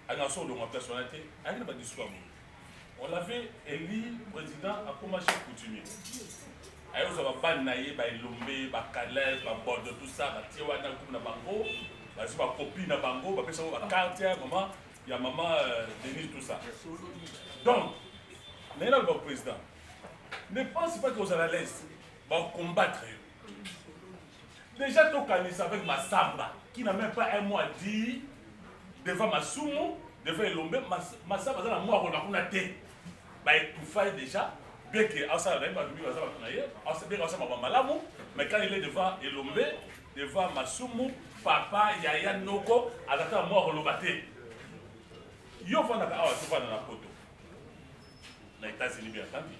Alingaka so olongwa place wana te, ayaki na badiscours ya boye. On l'avait élu président, akoma chef coutumier. Aye kozwa babani na ye, baelombe, bakaleb, babodo, tout ça, batie wana groupe na bango, bazwi bakopi na bango, bapesa bango bacarte ya mama ya mama euh, Denise, tout ça. Donc naye naloba président, ne pense pas que ozala l'aise, bacombattre yo. Déjà tokanisa avec Massamba qui n'a même pas un mot à dire devant Masumu, devant Elombe. Massamba aza na mwa koloba kuna te, baétouffa ye déjà, bien que asala na ye bato mingi baza bato na ye, bien que asala makambo malamu, mais quand il est devant Elombe, devant Masumu, papa, yaya, noko, aza ta na mwa koloba te. Yo ofandaka awa, tofanda na poto, na États-Unis, bien entendu,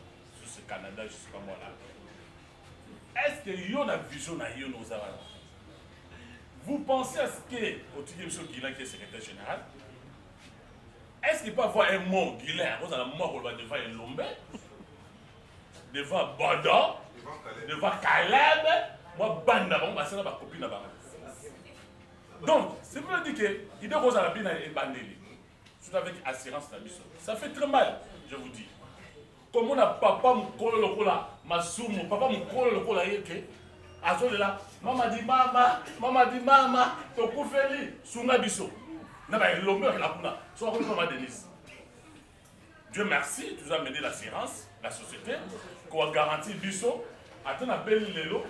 sous Canada, je sais pas moi là. Est-ce que yo na vision na yo noza wana, vous pensez à ce que otiki biso Guilain qui est secrétaire général? Est-ce qu'il peut avoir un mot, Guilain akozala mot koloba devant Elombe, devant Bodo, devant Caleb, mwa banda bango basala bakopi na bango? Donc c'est pour dire que idée kozala bina ebandeli, surtout avec assurance na biso, ça fait très mal, je vous dis. Komona papa mokolo lokola Masumu, papa mokolo lokola ye ke azolela mama di mama, mama di mama, tokufeli, sunga biso na baelombe bakela kuna. So akomi mama Denise, Dieu merci, tu nous as mené l'assurance, la société koa garantir biso, ata na beli lelo,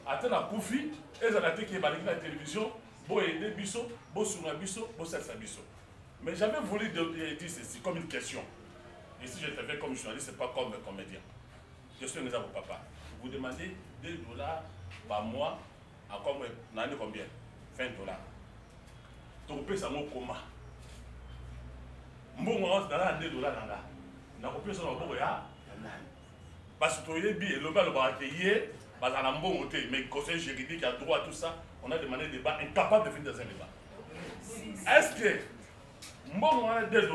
ata na kufi, ezala te ke baleki na télévision, boyede biso, bosunga biso, bosalisa biso. Mais j'avais voulu dire ceci comme une question. Et si je te fais comme journaliste, pas comme comédien. Question des papa. Vous demandez 2 $ par mois, à combien? Combien? 20 $. Donc, on ça comment? Mbongo naza na 2 $ na nga, nakopesa na maboko ya nani? Parce que toyebi elobi, alobaka ke ye bazala na mbongo te, mais conseil juridique ya droit, tout ça, on a demandé débat, incapable de venir dans un débat. Est ce que mbongo wana 2 $,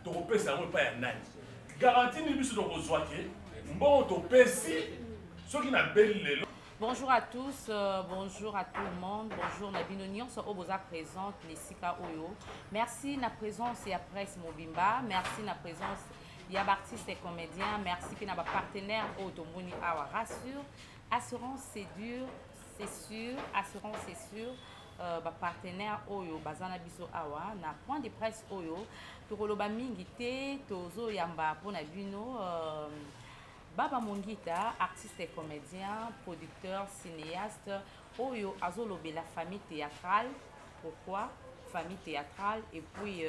tokopesa yango epai ya nani? Garantie nini biso tokozwa ke mbongo topesi, soki nabeli lelo? Bonjour à tous, bonjour à tout le monde, bonjour na bino nyonso oyo boza présente nesika oyo. Merci na présence ya presse mobimba, merci na présence ya artiste et comédien, merci pe na ba partenaire oyo tomoni awa. Rassure, assurance c'est dur, c'est sûr, assurance c'est sûr. Ba partenaire oyo baza na biso awa na point de presse oyo, tokoloba mingi te, tozoyamba mpona bino Baba Mongita, artiste et comédien, producteur, cinéaste, oyo azolobela famille théâtrale. Pourquoi famille théâtrale? Et puis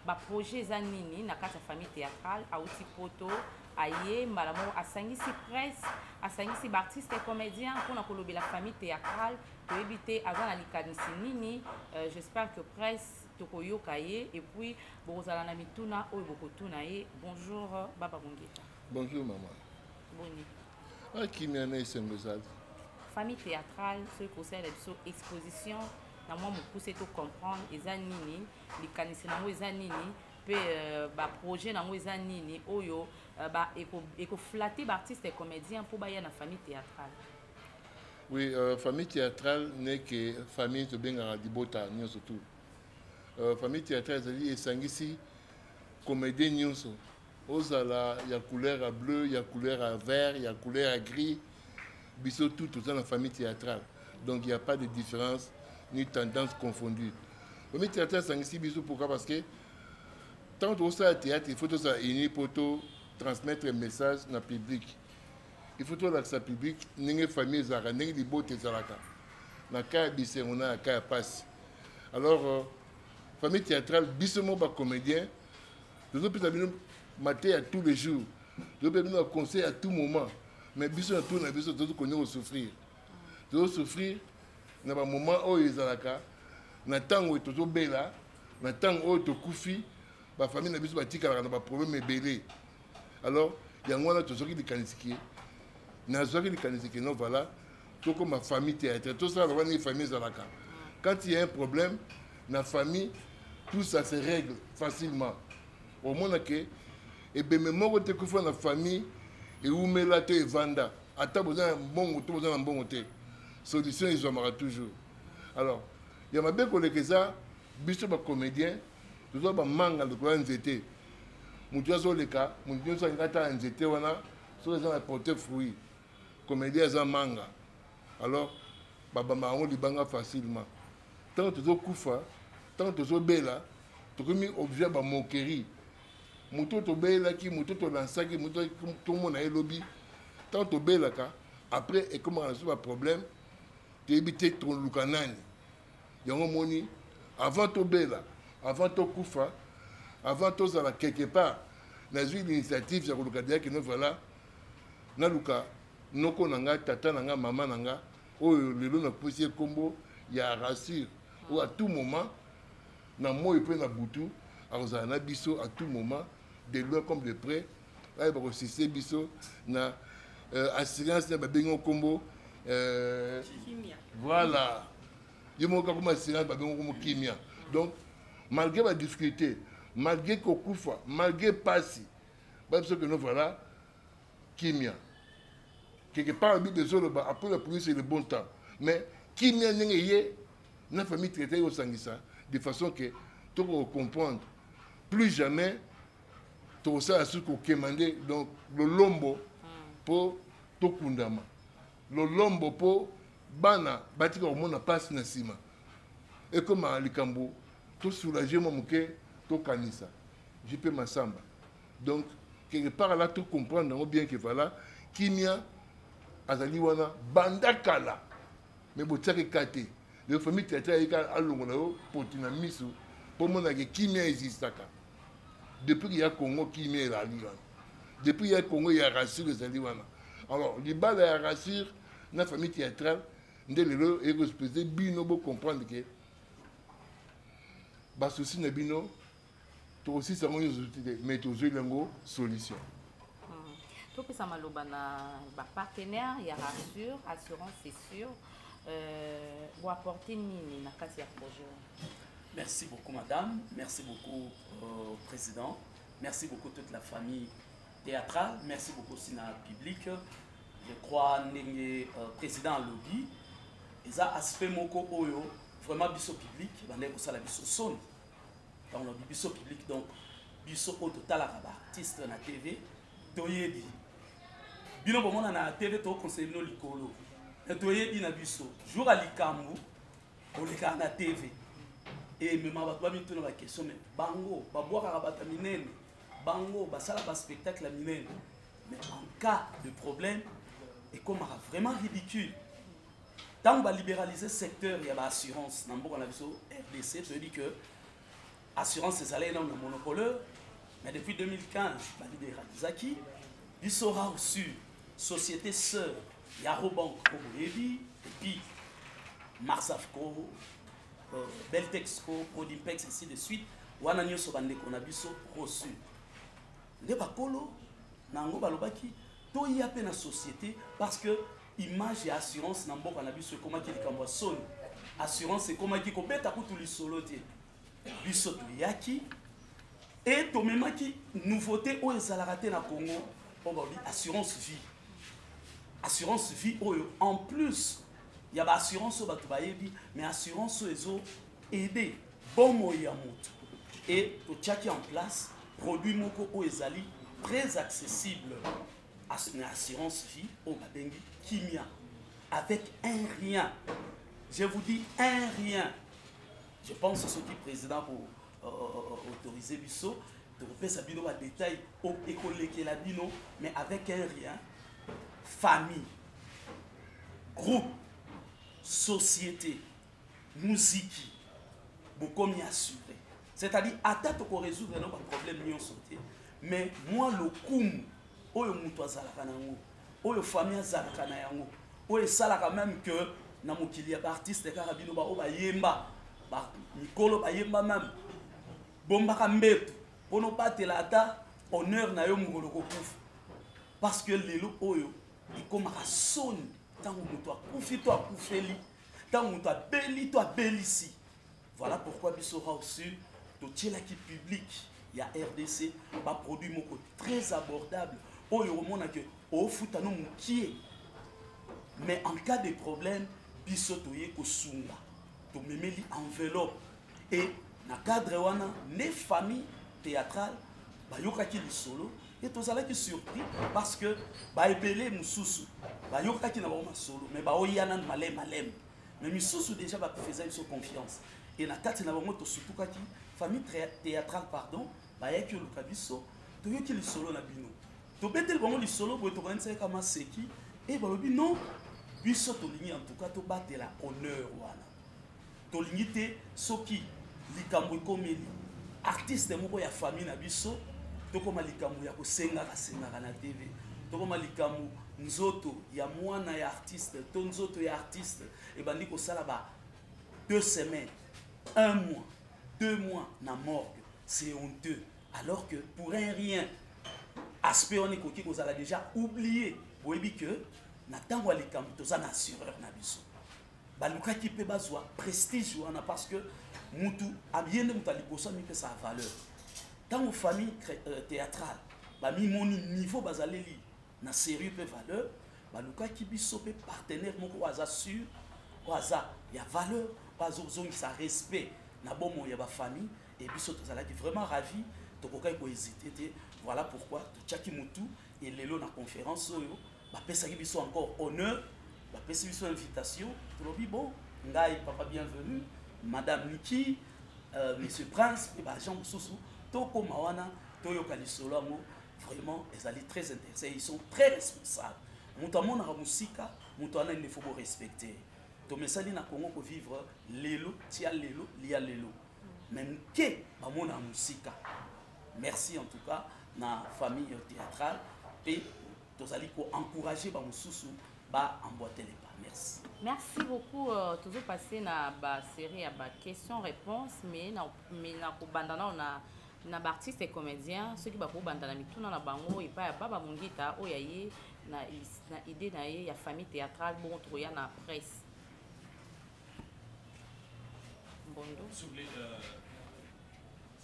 ba projet eza nini na kati ya famille théâtrale? Auti poto, aye mbala moko asangisi presse, asangisi baartiste et comédien mpona kolobela famille théâtrale. Toyebi te aza na likanisi nini. J'espère que presse tokoyoka ye et puis bokozala na mituna oyo bokotuna ye. Bonjour Baba Mongita. Bonjour maman. Boni? Akimia na esengo ezali. Famille théâtrale, soki kosalela biso exposition na mwa mokuse, to comprendre eza nini, likanisi nango eza nini, mpe baprojet nango eza nini oyo ekoflatter baartiste et comédien mpo baya na famille théâtrale. Oui, famille théâtrale neke famille tobengaka libota nyonso tu. Famille théâtrale ezali esangisi comédien nyonso, ozala ya couleur ya bleu, ya couleur ya vert, ya couleur ya gris, biso tout toza na famille théâtrale. Donc il y a pas de différence ni tendance confondue. Famille théâtrale esangisi biso, pourquoi? Parce que tant tozosala théâtre, il faut tozala uni mpo to transmettre message na public. Il faut tolakisa public ndenge famille ezalaka, ndenge libota ezalaka na ka ya bisengo na ya ka ya pasi. Alors famille théâtrale, biso moko bacomédien tozopesa bino mateya tous les jours, tozopesa bino baconseil à tout moment, mais biso na tour na biso tozokoni kosouffrir, tozosouffrir na bamoment oyo ezalaka na ntango oyo tozobela, na ntango oyo tokufi, bafamille na biso batikalaka na baproblème ebele. Alors yango wana tozwaki likanisi ke, nazwaki likanisi ke non, voilà, tokoma famille théâtre, tosala lokola ndenge famille ezalaka. Quand il y a un problème na famille, tout ça se règle facilement. Omona ke ebembe moko te kufa na famille ewumela te, evanda, ata boza na mbongo to boza na mbongo te, solution ezwamaka toujours. Alors ya mabe koleka eza biso bacomédien. Toza bamanga likolo ya nzete. Moto azoleka, moto nyonso alingi atala nzete wana soki eza na porte fruit. Comédien aza manga, alors babamba yango libanga facilement. Ntango tozokufa, ntango tozobela, tokomi objet ya bamoquerie. Moto tobelaki, moto tolansaki, moto tomona ye lobi. Ntango tobelaka, après ekomaka na biso baproblème, toyebi te toluka nani. Yango moni, avant tobela, avant tokufa, avant tozala quelque part, nazwi l'initiative ya koluka deya kino voilà, naluka noko na nga, tata na nga, mama na nga, oyo lelo napesi ye nkombo ya rassure, oyo à tout moment na moi mpe na butu akozala na biso à tout moment, de loin comme de près, ayeba kosiste biso na assurance na babengi nkombo voilà, ye moko kakoma assurance, babengi nkombo kimia. Donc malgré badifficulté, malgré kokufa, malgré pasi, babiso keno voilà kimia. Quelque part la Bible ezoloba après la pluie c'est le bon temps, mais kimia ndenge ye na famille traité osangisa de façon que toko comprendre plus jamais tokosala suki kokema nde. Donc lolombo mpo tokundama, lolombo mpo bana batika komona mpasi na nsima, ekoma likambo tosoulage mwa moke, tokanisa JP Masamba. Donc quelque part là tocomprendre yango bien que voilà, kimia azali wana banda kala, mais botiaki ka te. Le famille théâtre ayeka alongola yo poti na miso mpo monake kimia existaka. Depuis ya Congo, kimia ezali wana. Depuis ya Congo ya rassure ezali wana. Alors libala ya rassure na famille théâtrale nde lelo ekosupese bino bocomprendre ke basusi na bino tokosisa yango nyonso te, mais tozweli yango solution. Topesa maloba na bapartenaire ya Rassure Assurance, c'est sûr, boapporte nini na kati ya projet? Merci beaucoup, madame. Merci beaucoup, président. Merci beaucoup, toute la famille théâtrale. Merci beaucoup aussi na public. Je crois, ndenge président alobi, eza aspect moko oyo, vraiment biso public, bande kosala biso soni. Donc, lobi biso public, donc biso oyo totalaka ba artiste na TV, toyebi. Bino bomona na TV, toconseille bino likolo. Mais toyebi na biso, jour ya likambo, olekaka na TV. Emema bato bamituna baquestion, mais bango babwakaka bato ya minene, bango basala baspectacle ya minene, mais en cas de problème ekomaka vraiment ridicule. Ntango balibéraliser secteur ya baassurance na mboka na biso RDC, toyebi que assurance ezalaki nano na monopoleur, mais depuis 2015 balibéralisaki. Biso Rassure, société sœur ya Rawbank oyo boyebi, et puis Marsafco, Beltexco, Prodimpex, ainsi de suite, wana nyonso bandeko na biso reçu nde bakolo na yango balobaki toya mpe na société, parce que image ya assurance na mboka na biso ekomaki likambo ya soni. Assurance ekomaki kobeta kutu lisolo te. Biso toyaki e tomemaki nouveauté oyo ezalaka te na Congo, oyo balobi assurance vie. Assurance vie oyo, en plus ya baassurance oyo bato bayebi, mais assurance oyo ezo aider bomoi ya moto. E totiaki en place produit moko oyo ezali très accessible na assurance vie oyo babengi Kimia, avec un rien, je vous dis un rien. Je pense soki président ko autoriser biso, tokopesa bino badétail ekolekela bino, mais avec un rien, famille, groupe, société, muziki bokomi assuré. C'est-à-dire ata tokorésoudre no baproblème nyonso te, mais mwa lokumu oyo moto azalaka na yango, oyo famille azalaka na yango, oyo esalaka même que na mokili ya baartiste kaka bino baoyo bayemba, mikolo bayemba, même bombaka mbeto mpona obatela ata honneur na yo mokolo kokufa, parce que lelo oyo ekomaka soni ntango moto akufi to akufeli, ntango moto abeli to abelisi. Voilà pourquoi biso Rassure totielaki public ya RDC baproduit moko très abordable oyo omona ke ofuta no mokie, mais en cas de problème biso toye kosunga, tomemeli enveloppe. Et Na cadre wana nde famille théâtrale bayokaki lisolo et tozalaki surpris parce que baebele mosusu bayokaki na bango masolo mais baoya nanu maleme maleme, mais misusu déjà bapesa biso confiance et na kati na bango tosutukaki famille théâtrale, pardon, bayaki oluka biso, toyoki lisolo na bino, tobeteli bango lisolo boye, tokonisaki maseki e balobi non, biso tolingi en tout cas tobatela honneur wana, tolingi te soki likambo ekomeli artiste moko ya famille na biso, tokóma likambo ya kosengaka sengaka na TV, tokóma likambo nzoto ya mwana ya artiste to nzoto ya artiste ebandi kosala ba 2 semaines, un mois, 2 mois na morgue. C'est honteux, alors que pour un rien, aspect wana ekoki kozala déjà oublié. Boyebi que na ntango ya likambo toza na assureur na biso. Balukaki mpe bazwa prestige wana parce que mutu ye nde moto ya liboso amipesa valeur. Ntango famille théâtrale bamimoni niveau bazaleli na sérieux mpe valeur, balukaki biso mpe partenaire moko oyo aza sûr, oyo aza ya valeur, oyo azozongisa respect na bomoi ya bafamille. E biso tozalaki vraiment ravi, tokokaki kohésite te. Voilà pourquoi totiaki motu. E lelo na conférence oyo bapesaki biso encore honneur, bapesi biso invitation, tolobi bon, ngai papa Bienvenu, madame Niki, monsieur Prince mpe baagent mosusu, tokóma wana toyoka lisolo yango. Vraiment ezali très intéressant, ils sont très responsables. Moto amonaka mosika, moto wana il faut borespecte. Tomesali na Congo kovivre lelo, tia lelo, lia lelo, mais moke bamonaka mosika. Merci en tout cas na famille théâtrale mpe tozali koencourage bamosusu baemboîter les pas. Merci. Merci beaucoup. Toujours passé na ba série ya ba question réponse, mais na kobanda nao na baartiste et comédien, soki bakobanda na mituna na bango epai ya Baba Mongita oyo aye na idée na ye ya famille théâtrale. Bongo tokoya na presse Mbondo. S'il vous plaît,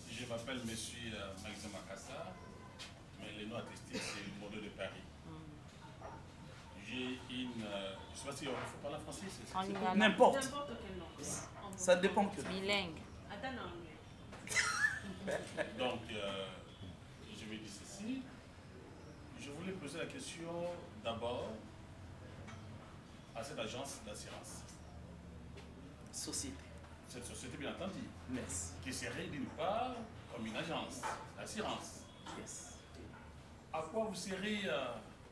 je m'appelle Monsieur Maxime Makassa, mais le nom artistique, c'est Mbondo de Paris. J'ai une. Je ne sais pas si il faut parler français. En lingala. N'importe. N'importe quel nom. Ça dépend que Bilingue. Attends, en anglais. Donc, je vais dire ceci. Je voulais poser la question d'abord à cette agence d'assurance. Société. Cette société, bien entendu, Merci. Qui serait d'une part comme une agence d'assurance. Yes. À quoi vous serez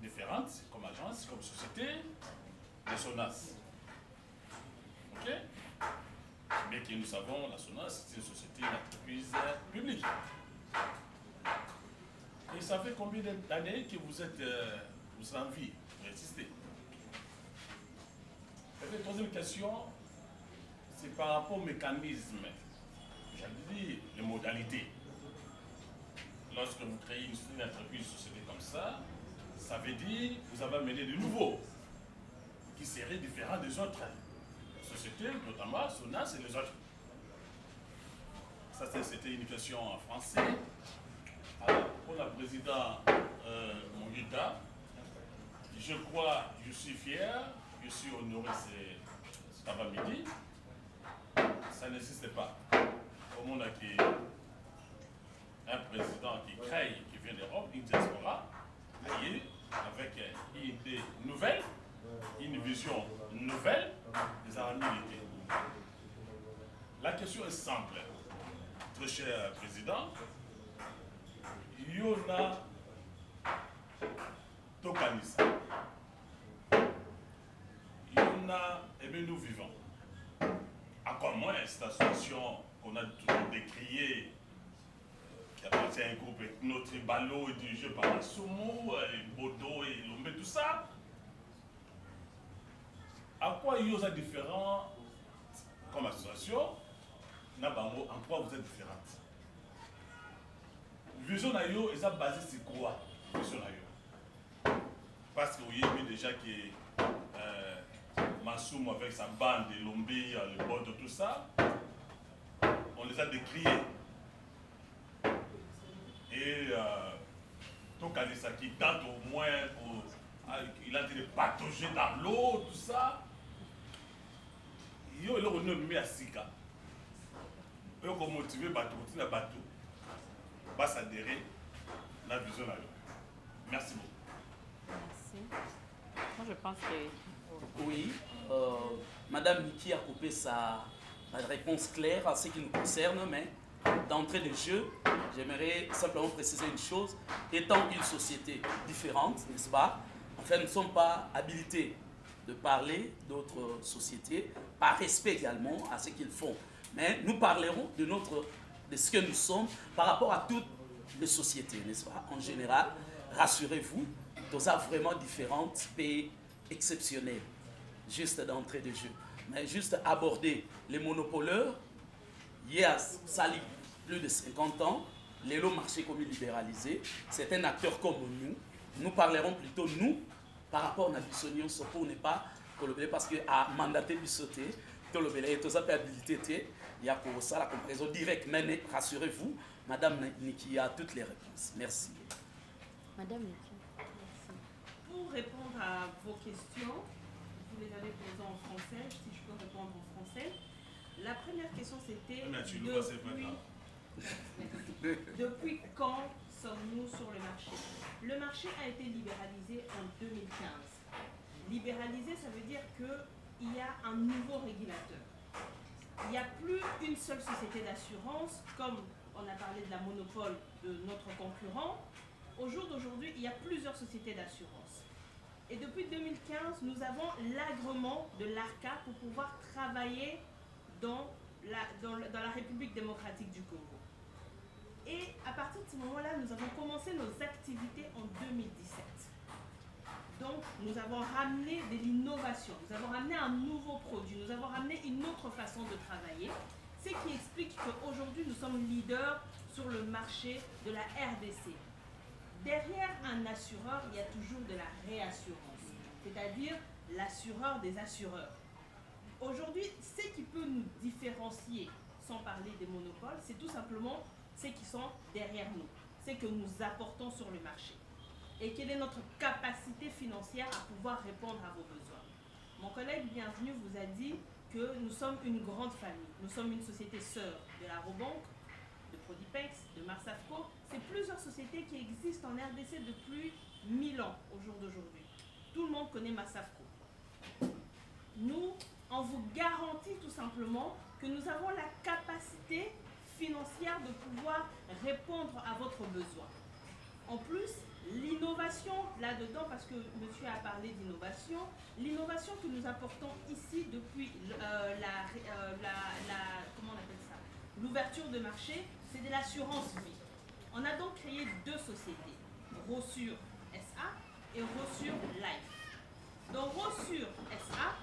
différente comme agence, comme société de Sonas? Ok. Mais que nous savons, la Sonas, c'est une société, une entreprise publique. Et ça fait combien d'années que vous êtes en vie, vous existez? Et la troisième question, c'est par rapport au mécanisme, j'allais dire les modalités. Lorsque vous créez une entreprise, une société comme ça, ça veut dire que vous avez amené de nouveau, qui serait différent des autres sociétés, notamment Sonas et les autres. Ça, c'était une question en français. Alors, pour la présidente Mongita, je crois, je suis fier, je suis honoré cet avant-midi. Ça n'existe pas. Au monde qui un président qui crée, qui vient d'Europe, une diaspora, voyez, avec une idée nouvelle, une vision nouvelle des militaires. La question est simple. Très cher président, Yona Tokanisa. Yona, eh bien, nous vivons. Encore moins cette association qu'on a toujours décriée, qui appartient à un groupe ethno-tribalo et dirigé par la Sumo, et Bodo et Lombe, tout ça. À quoi il y a différent comme association? Na bango, en quoi vous êtes différente? Vision na yo est basée sur quoi? Vision na yo. Parce que vous voyez déjà que Massoum avec sa bande de Lombe, le Bodo, tout ça, on les a décriés. Et Tokanisa qui tente au moins, pour, ah, il a été patauger dans l'eau, tout ça. Yo, il a mis à Sika. Oyo komotive bato, kotinda bato basadere na vision na yo. Merci beaucoup. Merci. Moi, je pense que. Oui, Madame Niki a coupé sa réponse claire à ce qui nous concerne, mais d'entrée de jeu, j'aimerais simplement préciser une chose. Étant une société différente, n'est-ce pas? Enfin, nous ne sommes pas habilités de parler d'autres sociétés, par respect également à ce qu'ils font. Mais nous parlerons de ce que nous sommes par rapport à toutes les sociétés, n'est-ce pas? En général, rassurez-vous, nous avons vraiment différentes pays exceptionnels, juste d'entrée de jeu. Mais juste aborder les monopoleurs, il y a sali plus de 50 ans, les lots marché comme libéralisé, c'est un acteur comme nous. Nous parlerons plutôt nous par rapport à biso nyonso pour ne pas kolobele parce que a mandaté biso te tolobele ye toza mpe habilité te ya kosala comparaison directe, mais rassurez-vous, Madame Niki a toutes les réponses. Merci. Madame Niki, merci. Pour répondre à vos questions, vous les avez posées en français, si je peux répondre en français. La première question, c'était Mais tu nous passes pas grave. depuis quand sommes-nous sur le marché? Le marché a été libéralisé en 2015. Libéralisé, ça veut dire qu'il y a un nouveau régulateur. Il n'y a plus une seule société d'assurance, comme on a parlé de la monopole de notre concurrent. Au jour d'aujourd'hui, il y a plusieurs sociétés d'assurance. Et depuis 2015, nous avons l'agrément de l'ARCA pour pouvoir travailler dans la République démocratique du Congo. Et à partir de ce moment-là, nous avons commencé nos activités en 2017. Donc, nous avons ramené de l'innovation, nous avons ramené un nouveau produit, nous avons ramené une autre façon de travailler, ce qui explique qu'aujourd'hui, nous sommes leaders sur le marché de la RDC. Derrière un assureur, il y a toujours de la réassurance, c'est-à-dire l'assureur des assureurs. Aujourd'hui, ce qui peut nous différencier, sans parler des monopoles, c'est tout simplement ceux qui sont derrière nous, ce que nous apportons sur le marché. Et quelle est notre capacité financière à pouvoir répondre à vos besoins. Mon collègue Bienvenu vous a dit que nous sommes une grande famille. Nous sommes une société sœur de la Rawbank, de Prodipex, de Marsafco. C'est plusieurs sociétés qui existent en RDC depuis 1000 ans au jour d'aujourd'hui. Tout le monde connaît Marsafco. Nous, on vous garantit tout simplement que nous avons la capacité financière de pouvoir répondre à votre besoin. En plus, l'innovation là-dedans, parce que monsieur a parlé d'innovation, l'innovation que nous apportons ici depuis la la, la, comment on appelle ça, l'ouverture de marché, c'est de l'assurance vie. On a donc créé deux sociétés, Rossure SA et Rossure Life. Dans Rossure SA,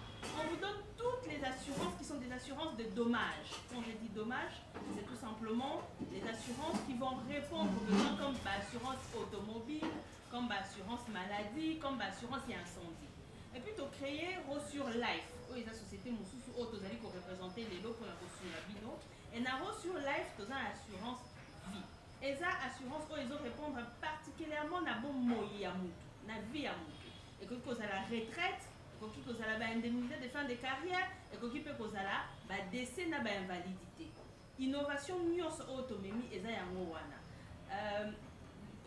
on vous donne toutes les assurances qui sont des assurances de dommages. Quand je dis dommages, c'est tout simplement des assurances qui vont répondre aux besoins comme assurance automobile, comme assurance maladie, comme assurance et incendie. Et puis, tu as créé Rossure Life. Oyo eza société mosusu oyo tozali ko représenter lelo mpona kosunga bino. Et na Rossure Life, toza na assurance vie. Eza assurance oyo ezo répondre particulièrement na bomoi ya mutu, na vie ya mutu. Ekoki kozala retraite, ekoki kozala ba indemnité de fin de carrière, ekoki mpe kozala ba décès na ba invalidité. Innovation nyonso oyo tomemi eza yango wana.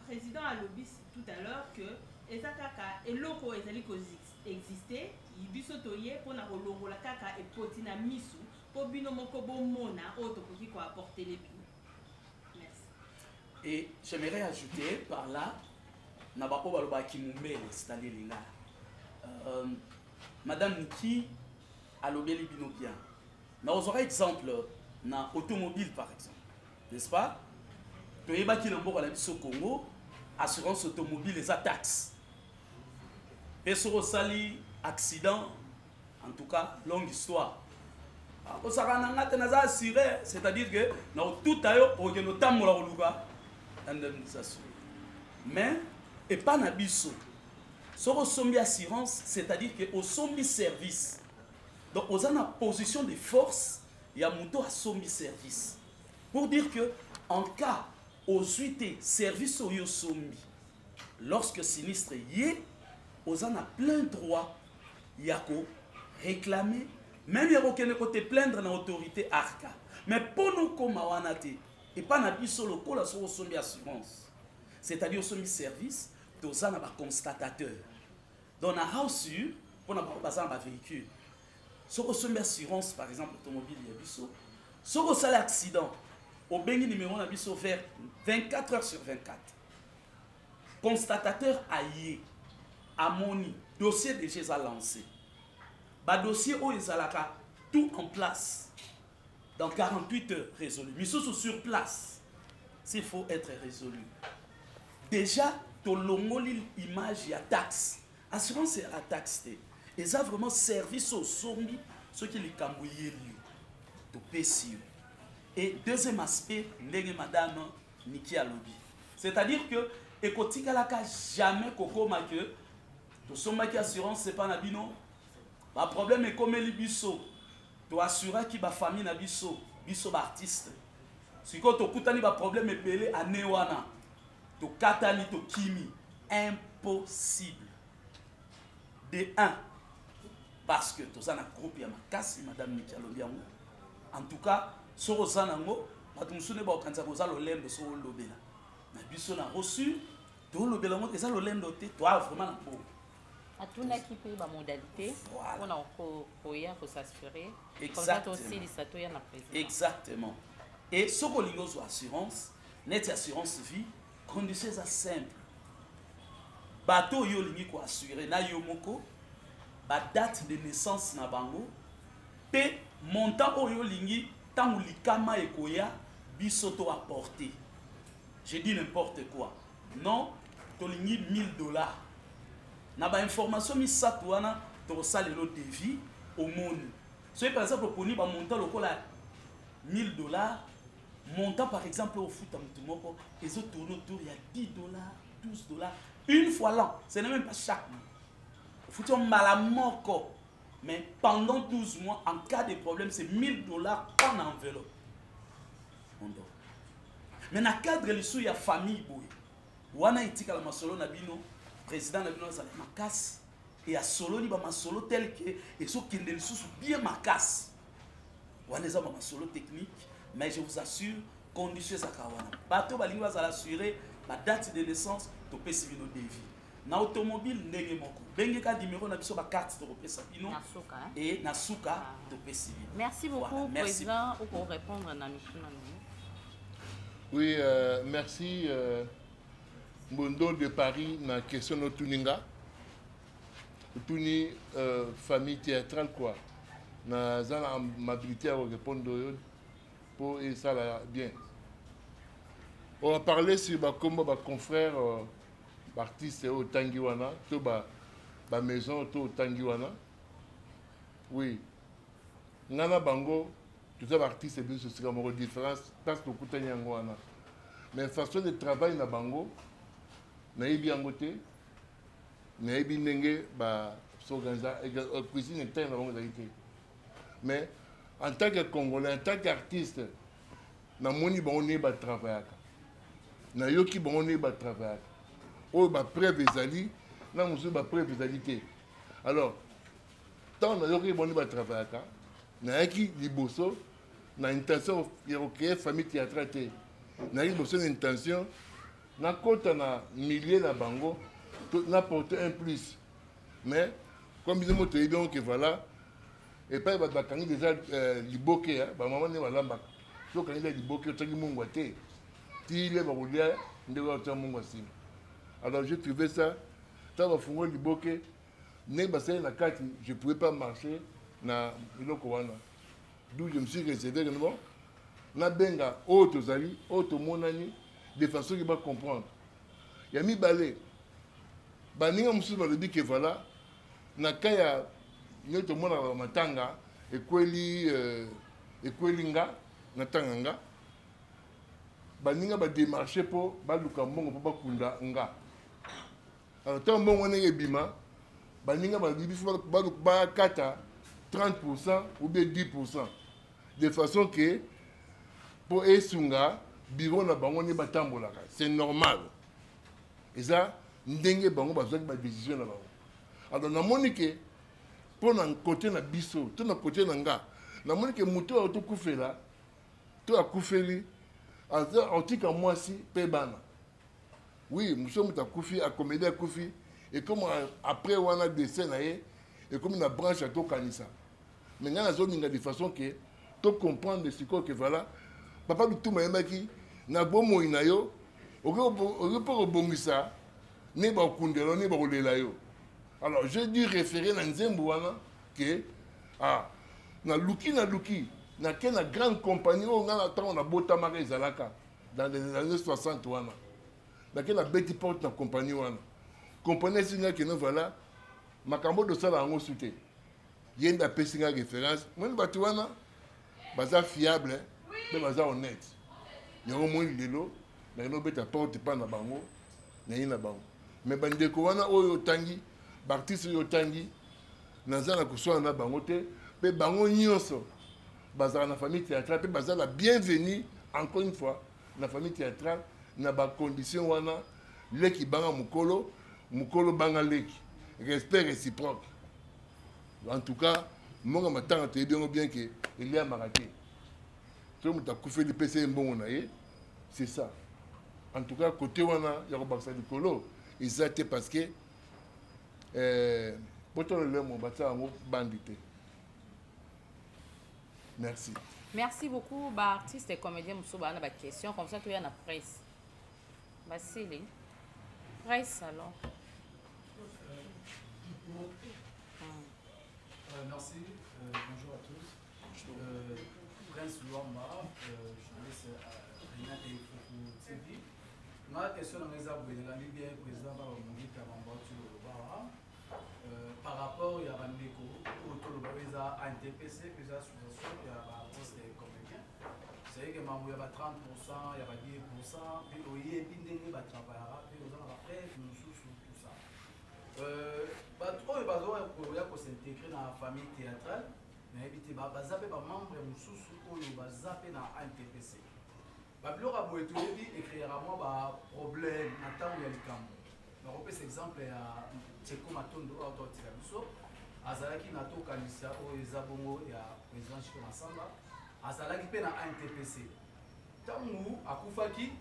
Président alobi tout à l'heure que eza kaka eloko oyo ezali koexister, biso toye mpona kolongola kaka epoti na misu mpo bino moko bomona oyo tokoki koapporter bino. Merci. Et j'aimerais ajouter par là, na bapo balobaki mumele, c'est-à-dire lingala. Madame Niki alobeli bino bien. Na ozwaka exemple na automobile par exemple, n'est-ce pas? Toyebaki na mboka na biso Congo, assurance automobile eza taxe. Pe soki osali accident, en tout cas longue histoire. Osaka na nga te naza assuré, c'est-à-dire que na otuta yo okende otambola koluka indemnisation. Mais epa na biso, soki osombi assurance, c'est-à-dire que osombi service. Donc oza na position de force ya moto asombi service. Pour dire que en cas ozwi te service oyo osombi, lorsque sinistre ye, oza na plein droit ya ko réclamer, même ya kokende ko te plaindre na autorité ARCA. Mais mpo nokóma wana te, epa na biso lokola soki osombi assurance, c'est-à-dire osombi service, toza na baconstatateur. Donc na Rassur, mpona bango baza na bavéhicule, soki osombi assurance, par exemple automobile ya biso, soki osali accident, obengi numéro na biso vers 24 heures sur 24, constatateur aye, amoni dossier déjà eza lancé, badossier oyo ezalaka tout en place dans 48 heures résolu, misusu sur place s'il faut être résolu. Déjà tolongoli image ya taxe. Assurance ya taxe te, eza vraiment service osombi, soki likambo eyeli yo, topesi yo. Et deuxième aspect, ndenge madame Niki alobi, c'est-à-dire que ekotikalaka jamais kokóma ke tosombaki assurance epa na bino, baproblème ekomeli biso, toassuraki bafamille na biso, biso baartiste, sikoyo tokutani baproblème ebele ane wana, tokatani, tokimi. Impossible. De un, parce que toza na groupe ya makasi. Madame Niki alobi yango. En tout cas, soki oza nango, bato mosusu nde bakokanisa koza lolendo. Soki olobela na biso na Rassur, tolobela yango, eza lolendo te, toa vraiment na mbongo. Atunaki mpe bamodalité mpona koya kos'assurer comme ça. Tosilisa, toya na président. Exactement. Et soki olingi ozwa assurance neti assurance vie, condition eza simple: bato oyo olingi koassure na yo moko, badate de naissance na bango mpe montant oyo olingi ntango likama ekoya biso to apporter. Je dis n'importe quoi, non, tolingi 1000 $. Na bainformation misato wana, tokosalela devis. Omoni, soki par exemple oponi bamontant lokola 1000 $, montant par exemple ofuta motu moko ezotourne autour ya 10 $, 12 $ une fois l'an. Ce n'est même pas chaque mois, ofuti yo mbala moko, mais pendant 12 mois, en cas de problème, c'est 1000 $ en enveloppe on donne. Mais na cadre lisusu ya famille boye wana, etikala masolo na bino. Président na bino azala makasi e asololi bamasolo tel ke ezokende lisusu bien makasi. Wana eza bamasolo technique, mais je vous assure, condition ezalaka wana. Bato balingi bazala assuré, badate de naissance, topesi bino devis. Na automobile ndenge moko, bengeka numéro na biso, bacarte tokopesa bino. Na suka, hein? E na suka Ah. topesi bino. Merci beaucoup. Voilà, merci. Président, okorépondre na mituna na yo. Oui, merci Mbondo de Paris, ma question no tuninga. Tuni famille théâtrale quoi. Na zana amabilité à répondre yo pour et ça là bien. On va parler sur ba kombo ba confrères ba artistes au tangi wana, to ba ba maison to tangi wana. Oui. Ngana bango toza ba artiste biso sika moko, différence place tokutani yango wana. Mais façon de travail na bango, nayebi yango te. Nayebi ndenge basorganisa cuisine interne na bango ezali te. Mais en tant que Congolais, en tant qu'artiste, namoni bango ndenge batravaillaka, nayoki bango ndenge batravaillaka. Oyo bapreuve ezali na mosusu, bapreuve ezali te. Alors ntango nayoki bango ndenge batravaillaka, nayaki liboso na intention ya kocréer famille théâtrale te. Nayaki liboso na intention nakota na milieu na bango, naporte un plus. Mais comme biso mo toyebi yango ke voilà, epai bato bakangi déjà liboke ya bamama nde balambaka, so okangi déjà liboke, otiaki mungwa te, tile bakolia ndenge otia mungwa nsima. Alors j'ai trouvé ça, ntango bafungoli liboke, ndenge basali na kati, je pouvais pas marcher na eloko wana, d'où je me suis réservé que bon, nabenga oyo tozali, oyo tomonani, de façon ke bacomprendre. Ya mibale, baninga mosusu balobi ke voilà, na ka ya nde tomonaka matanga ekweli ekweli nga na ntanga nga, baninga badémarche mpo baluka mbongo mpo bakunda nga. Alors ntango mbongo ndenge ebima, baninga balobi biso bakata 30 ou bien 10 de façon ke mpo esunga bureau na bango nde batambolaka. C'est normal, eza ndenge bango bazwaki badécision na bango. Alors namoni ke mpo na kote na biso to na kote na nga, namoni ke moto oyo tokufela to akufeli aza otika mwasi mpe bana. Oui, mosusu moto akufi, akomedi akufi, ekoma après wana décès na ye ekomi na branche ya tokanisa. Mais ngai nazolinga de façon ke to comprendre sikoyo ke voilà, papa Lutumba ayembaki na bomoi na yo okoki mpe kobongisa nde bakokundela yo nde bakolela yo. Alors j'ai dû référer na nzembo wana ke ah, naluki naluki nake na grande compagnie oyo ngai na ntango nabotamaka ezalaka dans les années 60 wana, nake nabeti porte na compagnie wana, compagnie esi ngai keno voilà makambo tosala yango su te. Ye nde apesi ngai référence, moni bato wana baza fiable mpe baza honnête. Yango moni lelo nakende obeta porte epai na bango, naye na bango. Mais bandeko wana oyo otangi, baartiste oyo otangi, naza na koswana na bango te, mpe bango nyonso bazala na famille théâtrale mpe baza la bienvenue encore une fois na famille théâtrale na bacondition wana. Leki banga mokolo, mokolo banga leki, respect réciproque. En tout cas mbongo matanga toyebi yango bien ke eliamaka te, soki moto akufeli pesa ye mbongo na ye, c'est ça. En tout cas côté wana ya kobakisa likolo eza te, parce que poto lolemo batia yango bandi te. Merci. Merci beaucoup ba artistes et comédiens mosusu baa na ba question comme ça toya na presse basili presse alors. Merci, bonjour à tous. Prince Luamba, journaliste à Renate Fufu TV. Ma question na eza boye, nalandi bien président ba Mongita Bambatu Lobawa par rapport ya bandeko oyo toloba oyo eza ANTPC, eza association ya baartiste comédien. C'est que mambo ya ba 30%, ya ba 10%, mpe oyebi ndenge batravaillera mpe oza na bapreuve mosusu, tout ça. Bato oyo bazoya kos'intégrer na famille théâtrale, nayebi te baza mpe bamembre mosusu oyo baza mpe na ANTPC. Babiloko ya boye toyebi ecréera mwa baproblème na ntango ya likambo. Nakopesa exemple ya Tseko Matondo oyo totika biso, azalaki na tokanisa oyo eza bongo ya président Chiko Masamba, azalaki mpe na ANTPC. Ntango akufaki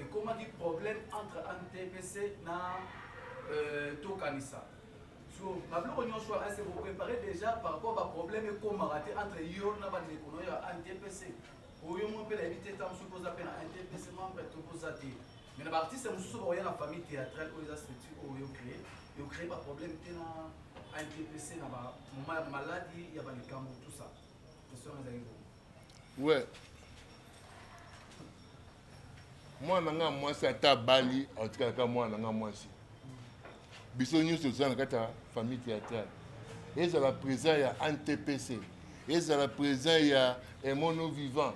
ekomaki problème entre ANTPC na tokanisa. So babiloko nyonso wana, est-ce vous préparez déjà par rapport baproblème ekomaka te entre yo na bandeko na yo ya ANTPC? Oyo mo mpe nayebi te ntango soki oza mpe na ANTPC membre to oza te, mais na baartiste mosusu bakoya na famille théâtrale oyo eza structure oyo ocréé, ocréé baproblème te na ANTPC na bamoment ya maladi ya balikambo, tout ça? Question ezali bongo. Ouais, mwana nga mwasi ata abali atikalaka mwana nga mwasi. Biso nyonso toza na kati ya famille théâtrale, ezala président ya ANTPC, ezala président ya Emono Vivant,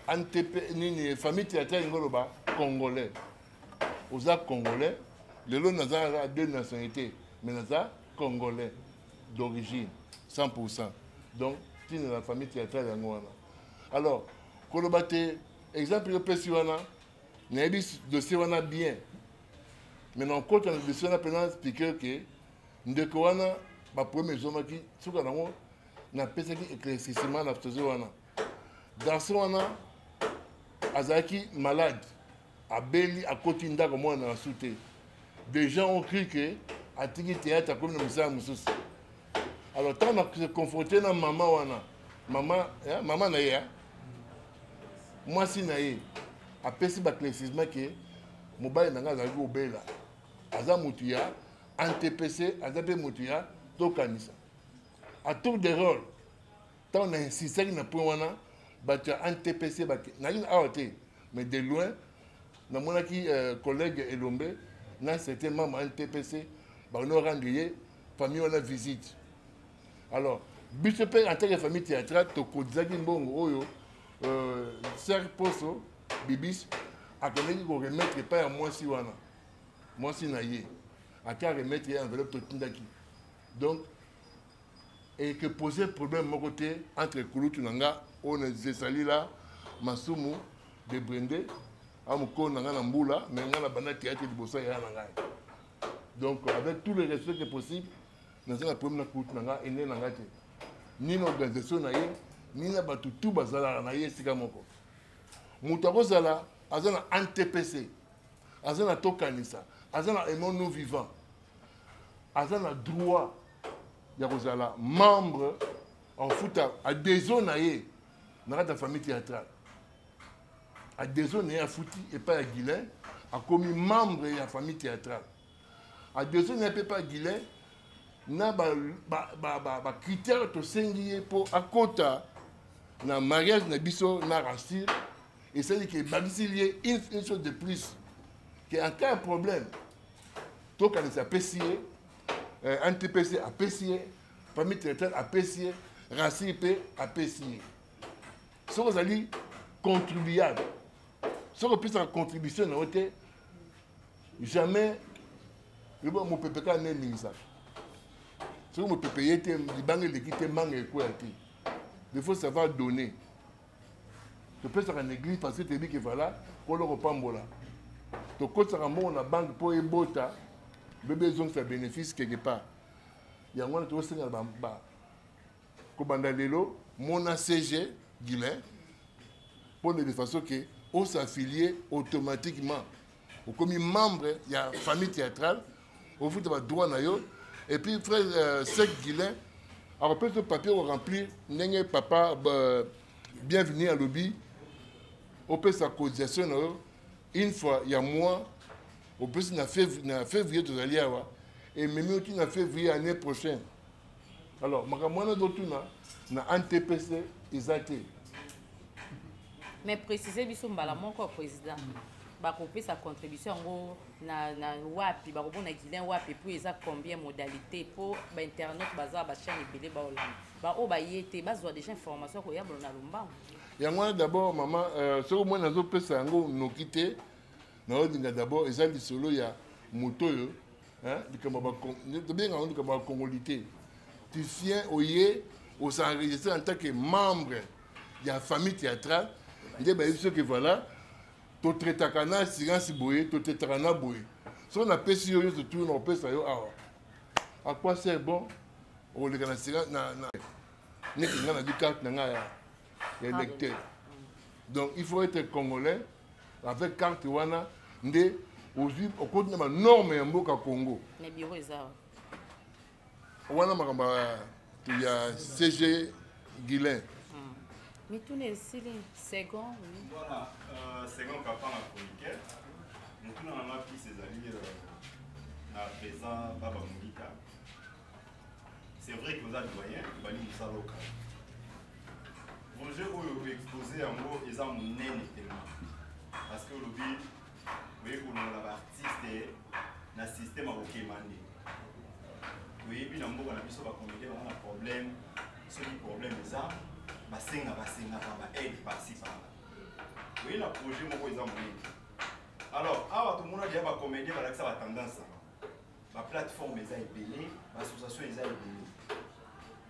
ANTP nini, famille théâtrale yango oloba congolais, oza congolais. Lelo naza na deux nationalités, mais naza congolais d'origine 100%. Donc ntina na famille théâtrale yango wana. Alors koloba te exemple yo opesi wana, nayebi dossier wana bien, mais na okota na dossier wana mpena expliquer ke ndeko wana baproblème ezwamaki suka nango, napesaki éclaircissement na dossier wana. Garçon wana azalaki malade, abeli, akoti ndako mwana na su te. Des gens ont cru que atiki théâtre, akomi na mosala mosusu. Alors ntango na se confronte na mama wana, mama, mama na ye, mwasi na ye, apesi baéclaircissement ke mobali na ngai azalaki kobela, aza motu ya ANTPC, aza mpe motu ya tokanisa. À tour de rôle, ntango na insistaki na point wana, bato ya ANTPC nayaki awa te, mais de loin namonaki collègue Elombe na certain membre ANTPC bakoni rendre ye famille wana visite. Alors biso mpe en tant que famille théâtrale tokodizaki mbongo oyo ser Poso Bibis akendaki koremettre epai ya mwasi wana, mwasi na ye ake aremettre ye enveloppe totindaki. Donc eke pose problème moko te entre kulutu na nga oyo na zesali la Masumu de Brende, amokolo na nga na mbula, mais nga na banda théâtre liboso ya na ngai. Donc avec tout le respect que possible, naza na problème na kulutu na nga ene na nga te, ni na organisation na ye, ni na bato tu bazalaka na ye esika moko. Moto akozala aza na ANTPC, aza na Tokanisa, aza na Aimons Nous Vivants, aza na droit ya kozala membre akofuta adhésion na ye na kati ya famille théâtrale. Adhésion na ye afuti epai ya Guilain, akomi membre ya famille théâtrale. Adhésion na ye mpe epai ya Guilain na bacritère tosengi ye mpo akota na mariage na biso na Rassure, esali ke ebakisili ye une chose de plus ke en cas ya problème tokanisa apesi ye, NTPC apesi ye, famille théâtrale apesi ye, Rassure mpe apesi ye. Soki ozali contribuable, soki opesaka contribution na yo te, jamais mopepe kaka nde eningisaka. Soki mopepe ye te, libanga eleki te, manga ekweya te. Il faut savoir donner. Topesaka na église parce que toyebi ke voilà kolo kopambola. Tokotisaka mbongo na banque mpo ebota bebe ezongisa bénéfice quelque part. Yango wana tokosenga kobanda lelo mona CG Guilain mpo de façon ke os'affilier automatiquement okomi membre ya famille théâtrale, ofuta ba droit na yo. Et puis frère Sec Guilain akopesa papier oremplir ndenge papa bienvenu alobi, opesa cotisation na yo une fois ya mois, opesi na février tozali awa, ememi oti na février année prochaine. Alors makambo wana ozotuna na ANTPC eza te. Mais préciser biso mbala moko, président, bakopesa contribution yango na wapi, bakobona Guilain wapi, puis eza combien, modalité, mpo bainternet baza bachaîne ebele baolanda, baoyo baye te bazwa déjà information koyabola na lombango. Yango wana d'abord mama, soki omoni nazopesa yango noki te, naolinga d'abord eza lisolo ya moto oyo, likambo tobenga yango likambo ya congolité. Tu viens oye os'enregistre en tant que membre ya famille théâtrale, nde bayebi soki voilà totraitaka na assurance boye, totraitaka na boye. Soki napesi yo nyonso tu na kopesa yo awa, à quoi c'est bon okoleka na assurance na neti nga nazwi carte na ngai ya électeur. Donc il faut être congolais avec carte wana nde ozwi okoti na banorme ya mboka Congo. Mais bureau eza wana makambo ya CG Guilain. Mituna esili, second, oui. Voilà, second Kapanga chroniqueur. Motuna na nga plus ezali na présent Baba Molika. C'est vrai que oza doyen, obandi mosala okala. Projet oyo oexpose yango eza monene tellement. Parce que olobi oye kolongola baartiste na système ya kokema nde. Toyebi na mboka na biso bacomédien baza na problème, soki problème eza basenga basengaka ba aide par-ci par-là. Oye na projet moko eza monene. Alors awa tomona deja bacomédien balakisa batendance yango. Baplateforme eza ebele, baassociation eza ebele.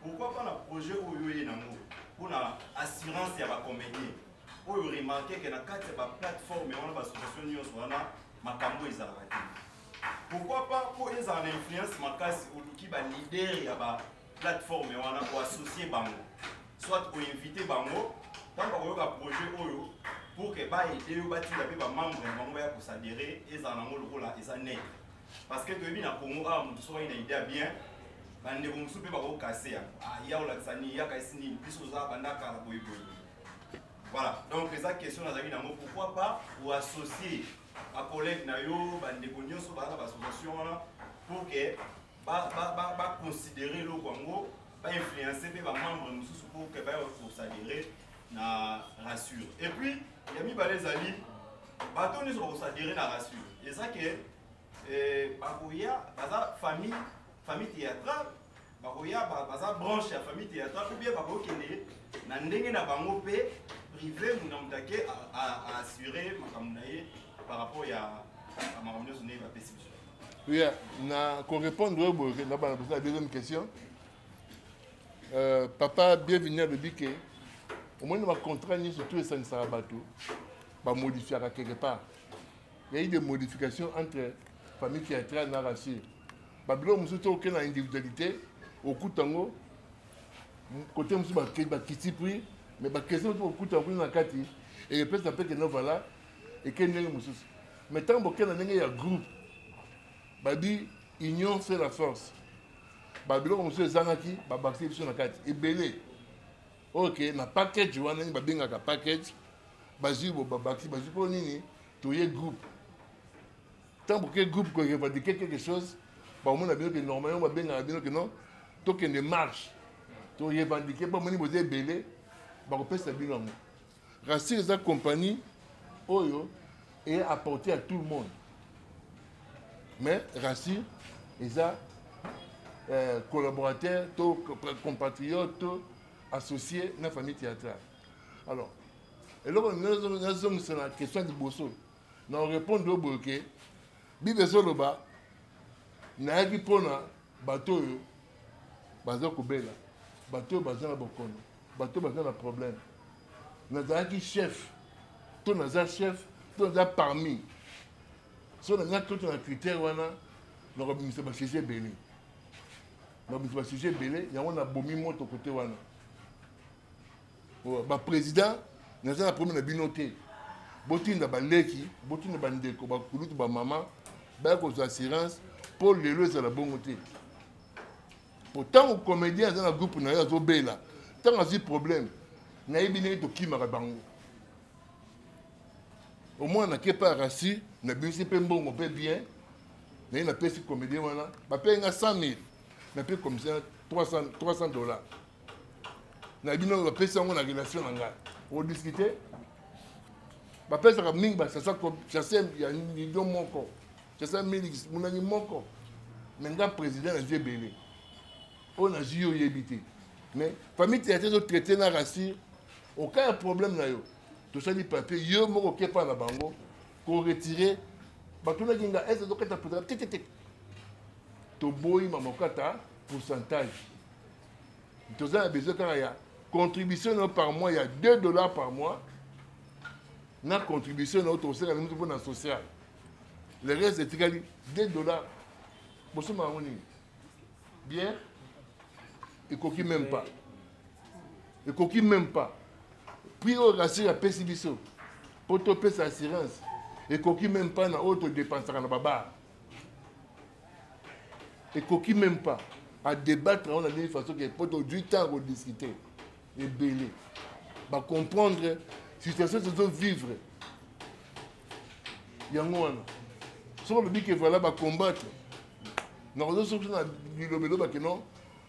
Pourquoi pas na projet oyo oye nango mpona assurance ya bacomédien oyo remarke ke na kati ya baplateforme wana, baassociation nyonso wana, makambo ezalaka te? Pourquoi pas mpo ezala na influence makasi, oluki baleader ya baplateforme wana, koassocie bango, soit koinvite bango ntango bakoyoka projet oyo pour ke baede yo, batinda mpe bamembre na bango baya kosadere, ezala nango lokola eza net? Parce que toyebi na Congo awa, moto soki ayi na idée ya bien, bandeko mosusu mpe bakokase yango, ya olakisa nini, yaka esi nini, biso oza banda kala boye boye. Voilà, donc eza question nazalaki nango: pourquoi pas koassocie bacollègue na yo, bandeko nyonso baza na baassociation wana, pour que baconsidere eloko yango, bainfluence mpe bamembre mosusu pour que baya kosadere na Rassure? Et puis ya mibale ezali, bato nyonso bakosadere na Rassure, eza ke bakoya baza famille théâtrale, bakoya baza branche ya famille théâtrale, ou bien bakokende na ndenge na bango mpe privé, na moto ake aassurer makambo na ye par rapport ya makambo nyonso ndenge bapesi biso? Oui, na korépondre oyo boye na bana la deuxième question, papa bienvenu alobi ke omoni bacontrat nyonso tout esangisaka bato, bamodifiaka quelque part. Il y a eu des modifications entre famille théâtrale na Rassure. Babiloko mosusu to okende na individualité, okuta yango côté mosusu bakiti prix, mais baquestion mosusu okuta kuna na kati. Ekepesa mpe keno vala eke ndenge mosusu. Mais ntango bokenda ndenge ya groupe, babi union fait la force. Babiloko mosusu ezangaki, babakisi biso na kati ebele. Ok, na package wana nini babengaka package, bazwi bo babakisi, bazwi mpo nini toye groupe. Ntango boke groupe ko revendiquer quelque chose, bamona bino ke normalement babengaka bino ke non, tokende marche to revendiquer, bamoni boza ebele, bakopesa bino yango. Racine eza compagnie oyo est apporté à tout le monde. Mais Racine eza collaborateur to compatriote to associé na famille théâtrale. Alors, eloko nazongisa na question ya liboso, na répondre oyo boye ke Bible ezoloba nayaki mpona bato oyo baza kobela, bato oyo baza na bokono, bato oyo baza na problème. Nazalaki chef to naza chef to naza parmi. So naza toto na critère wana, nakobimisa ba sujet ebele. Nakobimisa ba sujet ebele, yango nabomi moto kote wana. Ba président naza na problème na bino te. Botinda baleki, botinda bandeko, bakulutu, ba mama, baya kozwa assurance mpo lelo ezala bongo te. Po ntango comédien aza na groupe na ye azobela, ntango azwi problème, nayebi ndenge tokimaka bango. Au moins nake pa Racine, nabimisi mpe mbongo mpe bien, naye napesi comédien wana, bapesi nga 100 000, napesi commissaire 300 $. Na bino bapesi yango na relation na ngai, odiscute. Bapesaka mingi basase ya million moko, sasa miliki monangi moko, mais nga président nazwi ebele oyo nazwi yo oyebi te. Mais famille théâtre ezotraite na Rassure, au cas ya problème na yo, tosali papier, yo moko okepa na bango koretire. Batunaki nga ese ezokata pourcentage te te te, toboyi mama okata pourcentage. Toza na besoin kaka ya contribution na yo par mois ya 2 $ par mois, na contribution na yo tokosenga na mutu mpona social. Le reste etikali 2 $, bosomba yango nini? Bien, ekoki même pas, ekoki même pas. Puis oyo Rassure apesi biso mpo topesa assurance ekoki même pas na oyo todépensaka na babar, ekoki même pas à débattre yango na ndenge façon ke mpo tozwi temps kodiscute ebele, bacomprendre situation tozovivre yango wana. Soki olobi ke voilà, bacombattre, nakozo soki na bilobelo bake non,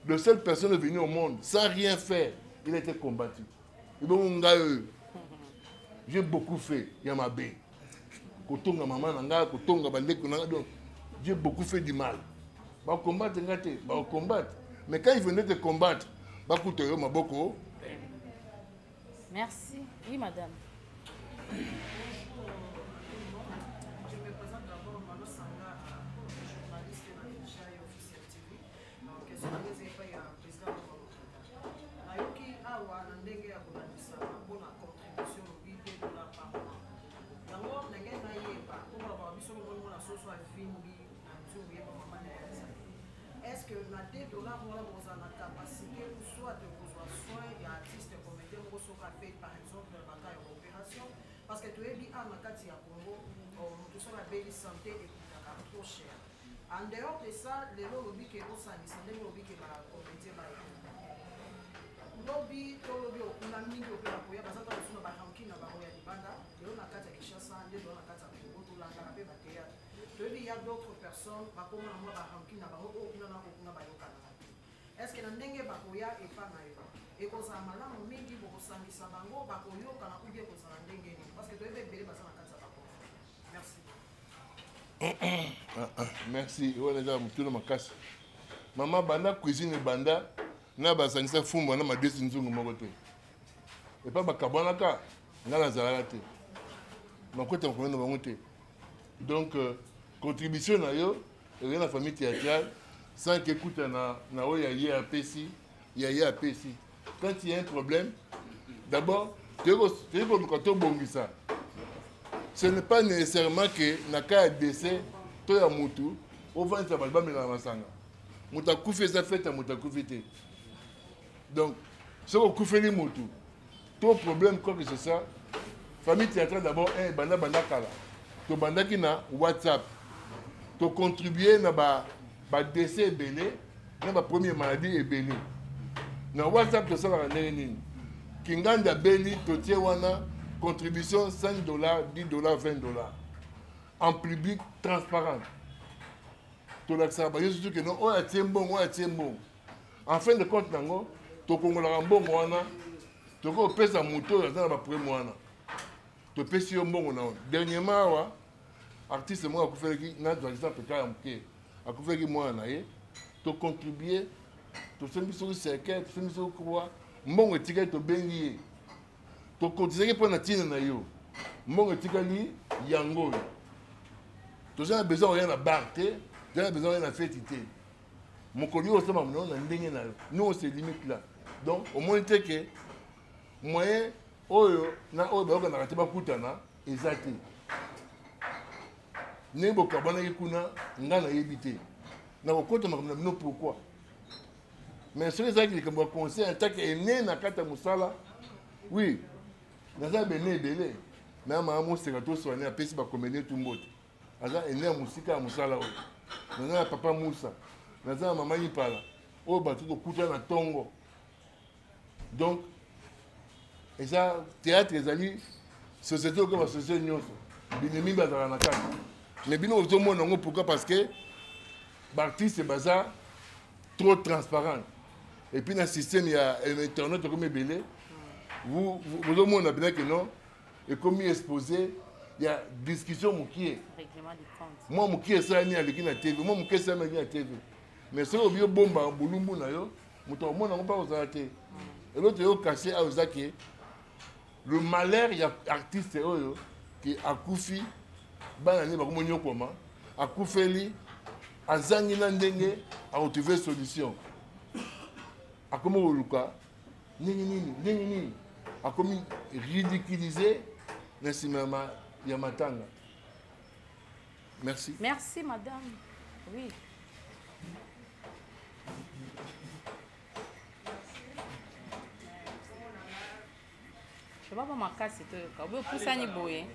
le seule personne est venue au monde sans rien faire, il a été combattu. Ebongo ngai oyo j'ai beaucoup fait ya mabe, kotonga mama na ngai, kotonga bandeko na ngai, donc j'ai beaucoup fait du mal. Bacombattre ngai te, bacombattre, mais quand il venait te combattre, bakuta yo maboko. Merci. Oui, madame. Bonjour tout le monde. Je me présente d'abord, Malo Sanga, journaliste na Kinshasa Officiel TV. Donc, question na ngai epai ya président Mama. Nayoki awa na ndenge ya kolandisa mpona contribution, lobi 2 $ par mois. Yango ndenge nayeba mpo balobaka biso komoni mona soso avimbi na nzungu, yeba mama na ye azali. Est-ce que na 2 $ wana bokozala na capacité ou soit kozwa soin ya artiste comédien moko soki ape par exemple baka ya opération? Parce que toyebi awa na kati ya Congo, moto soki abeli, santé ekutaka trop cher. En dehors de ça, lelo olobi ke osangisa, ndenge olobi ke bacomédien baye lobi tolobi okuna mingi ope bakoya, baza ta mosusu na barancune na bango ya libanda. Lelo na kati ya Kinshasa, nde toza na kati ya Congo, tolandaka mpe bathéâtre, toyebi ya d'autres personnes bakoma na mwa barancune na bango oyo kuna na oyo kuna, bayokanaka te. Est ce que na ndenge bakoya epa na yo ekozala malamu mingi, bokosangisa bango, bakoyokana, ou bien ekozala ndenge nini? Parce que toyebi ebele baza na kati ya baconflit. Merci. Ah, ah, merci. Wana eza motuna makasi, mama. Banda cuisine banda na basangisa fumbwa na madesi nzungu moko te, epa bakabwanaka, ngai nazalaka te, makota makolo na bango te. Donc contribution na yo ezali na famille théâtrale sans ke ekuta na oyo ya ye apesi, ya ye apesi. Quand il y a un problème, d'abord toyei koluka tobongisa. Ce n'est pas nécessairement que na cas ya décès to ya mutu, ovandisa bato bamelaka masanga. Moto akufi, eza fete ya moto akufi te. Donc soki okufeli motu to problème quoi que ce soit, Famille théâtrale d'abord un ebanda banda kala. Tobandaki na WhatsApp. To contribuer na ba ba décès ebele na ba première maladie ebele. Na WhatsApp tosalaka ndenge nini? Kingandi abeli totie wana contribution 5 dollars, 10 dollars, 20 dollars. En public transparent. Tolakisaka ba yesu que non oyo atie mbongo, oyo atie mbongo. En fin de compte nango tokongolaka mbongo wana tokoki kopesa moto oyo aza na baproblème wana topesi yo mbongo na yo. Dernièrement awa artiste moko akufelaki nazwa exemple kaka ya moke, akufelaki mwana na ye, tocontribue tosombi soki cercueil, tosombi soki croix, mbongo etikali tobengi ye, tokotisaki mpo na ntina na yo, mbongo etikali yango oyo. Toza na besoin koya na bar te, toza na besoin koya na feti te. Mokolo oyo osala makambo na ndenge na yo, nous on se limite là. Donc omoni te ke moyen oyo na oyo bayokanaka te bakutana eza te. Ndenge bokabwanaki kuna nga nayebi te, nakokota makambo na bino pourquoi? Mais soki ezalaki likambo ya conseil en tant que aîné na kati ya mosala, oui naza bene ebele na mama moseka toswane apesi bacomédien tu mbote, aza aîné ya mosika ya mosala oyo. Naza na papa Moussa, naza na mama Ipala oyo bato tokutana na ntongo. Donc eza théâtre, ezali société oyo ba société nyonso binemi bazalaka na kati, mais bino ozomona yango pourquoi? Parce que baartiste baza trop transparent, et puis na système ya internet ekomi ebele, bozomona bina ke non ekomi exposé ya discussion mokie mwa mokie esalami aleki na TV, mwa mokie esalami aleki na TV. Mais soki obi obomba bolumbu na yo, moto akomona yango mpa kozala te. Eloko toyo caché awa eza ke le malheur ya artiste oyo ke akufi, bana nde bakomi nyokwama, akufeli azangi na ndenge akotrouve solution, akomi koluka ndenge nini, ndenge nini akomi ridiculisé na nsima ya matanga. Merci. Merci madame. Oui. Baba makasi toyoka obe opusani boye.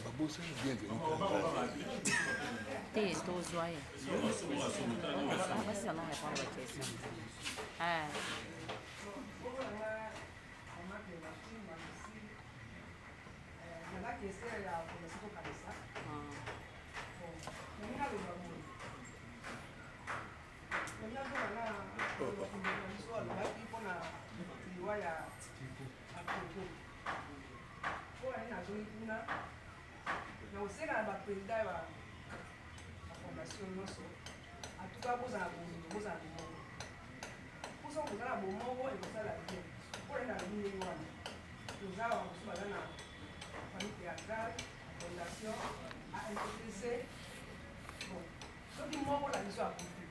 Babosani bienvenu te tozwa ye basi nano répondre ba question. Nakosenga na baprésident ya bafondation nyonso, atuka bozala bolingo, bozala bomoko, mpo soki bozala bomoko ekosala bien. Mpona na lobi ndenge wana, toza bamosusu baza na famille théâtrale, fondation ANTPC. Bon, soki moko na biso akufi,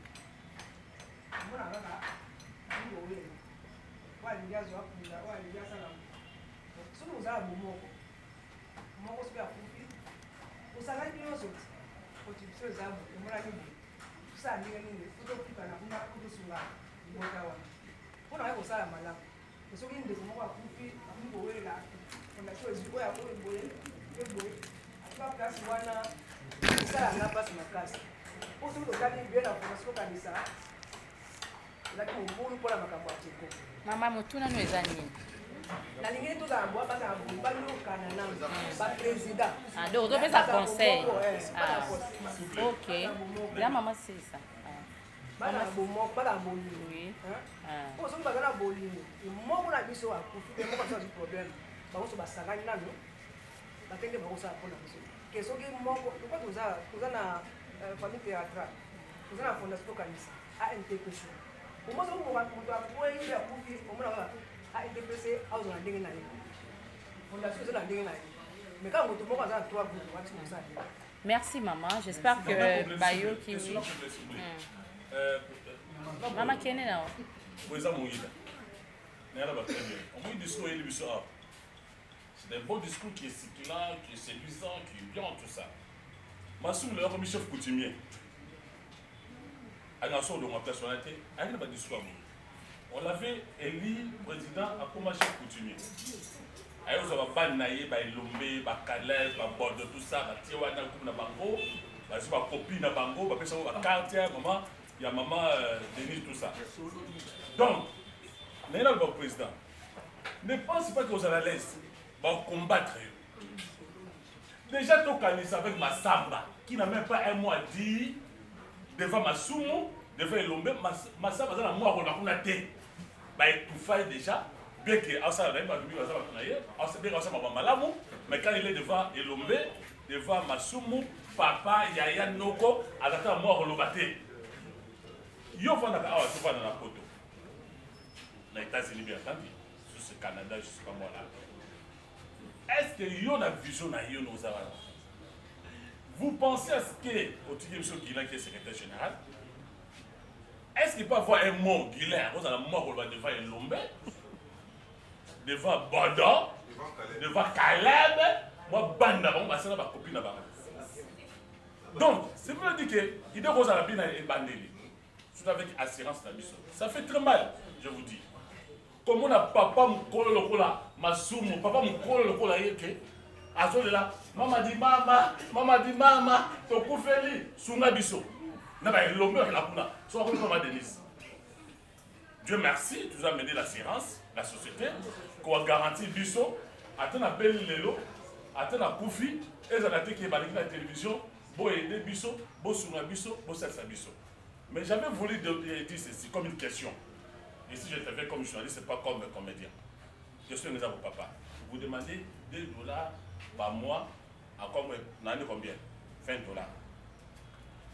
omona kaka alingi owela, oyo alingi azwa kunda, oyo alingi asala. Soki ozala bomoko, moko soki akufi, osangani nyonso, contribution eza boye, emonani boye, tosala ndenge nini po tokutana kuna, po tosunga libota wana mpona kaya kosala malamu. Soki ndeko moko akufi, akomi kowelela fondation ezwi oyo akomi boye pe boye, atuka place wana esalanga mpasi makasi, po soki totali bien na fondation kokanisa ezalaki mobulu mpona makambo ya teko. Mama, motuna no eza nini? Nalingi tozala boa, bazala boye, bayokana nano baprésident. Ah, donc ozopesa conseil. Ok, ya mama sisa. Bana bomoko, bana bolingo, po soki baza na bolingo, moko na biso akufi mpe moko biso azwi problème, bango basangani nano bakende bakosala mpona biso. Ke soki moko lokwa toza na famille théâtrale, toza na fondation tokanisa ANTPC, omo soki moto akwei mpe akufi, omona kaka ANTPC azwa na ndenge na ye, fondation eza na ndenge na ye, mais kaka moto moko aza na trois groupe wana, soki kosala ndenge. Merci maman, j'espère que Bayoki oui. Mama kene na. Eza moyida. Nayala ba très bien. Omoni discours oyeli biso awa. C'est un bon discours qui est circulant, qui est séduisant, qui est bien, tout ça. Masumu lelo akomi chef coutumier. Anga so olongwa place wana te, ayaki na badiscours ya boye. On l'avait élu président akoma chef coutumier. Aye kozwa babani na ye, baelombe, bakaleb, babodo, tout ça, batie wana groupe na bango, bazwi bakopi na bango, bapesa bango bacarte ya mama ya mama euh, Denise, tout ça. Donc naye naloba président, ne pense pas que ozala l'aise, bacombattre yo. Déjà tokanisa avec Masamba qui n'a même pas un mot à dire devant Masumu, devant Elombe. Masamba aza na mwa koloba kuna te, baétouffa ye déjà, bien que asala na ye bato mingi baza bato na ye, bien que asala makambo malamu, mais quand il est devant Elombe, devant Masumu, papa, yaya, noko, aza ta na mwa koloba te. Yo ofandaka awa, tofanda na poto, na États-Unis, bien entendu, sous Canada, je sais pas moi là. Est-ce que yo na vision na yo noza wana, vous pensez à ce que otiki biso Guilain qui est secrétaire général, est-ce qu'il peut avoir un mot? Guilain akozala mot akoloba devant Elombe, devant Bodo, devant Caleb, mwa banda bango basala bakopi na bango. Donc c'est pour dire que idée kozala bina ebandeli, surtout avec assurance na biso, ça fait très mal, je vous dis. Komona papa mokolo lokola Masumu, papa mokolo lokola ye ke azolela mama di mama, mama di mama, tokufeli, sunga biso na baelombe bakela kuna. So akomi mama Denise, Dieu merci, tu nous as amené l'assurance, la société kowa garantie biso. Ata na beli lelo, ata na kufi, ezala te ke baleki na télévision, boyede biso, bosunga biso, bosalisa biso. Mais j'avais voulu dire ceci comme une question. Ici, je te fais comme journaliste, pas comme comédien. Question de vos papa. Vous demandez 2 $ par mois, à combien, combien? 20 $.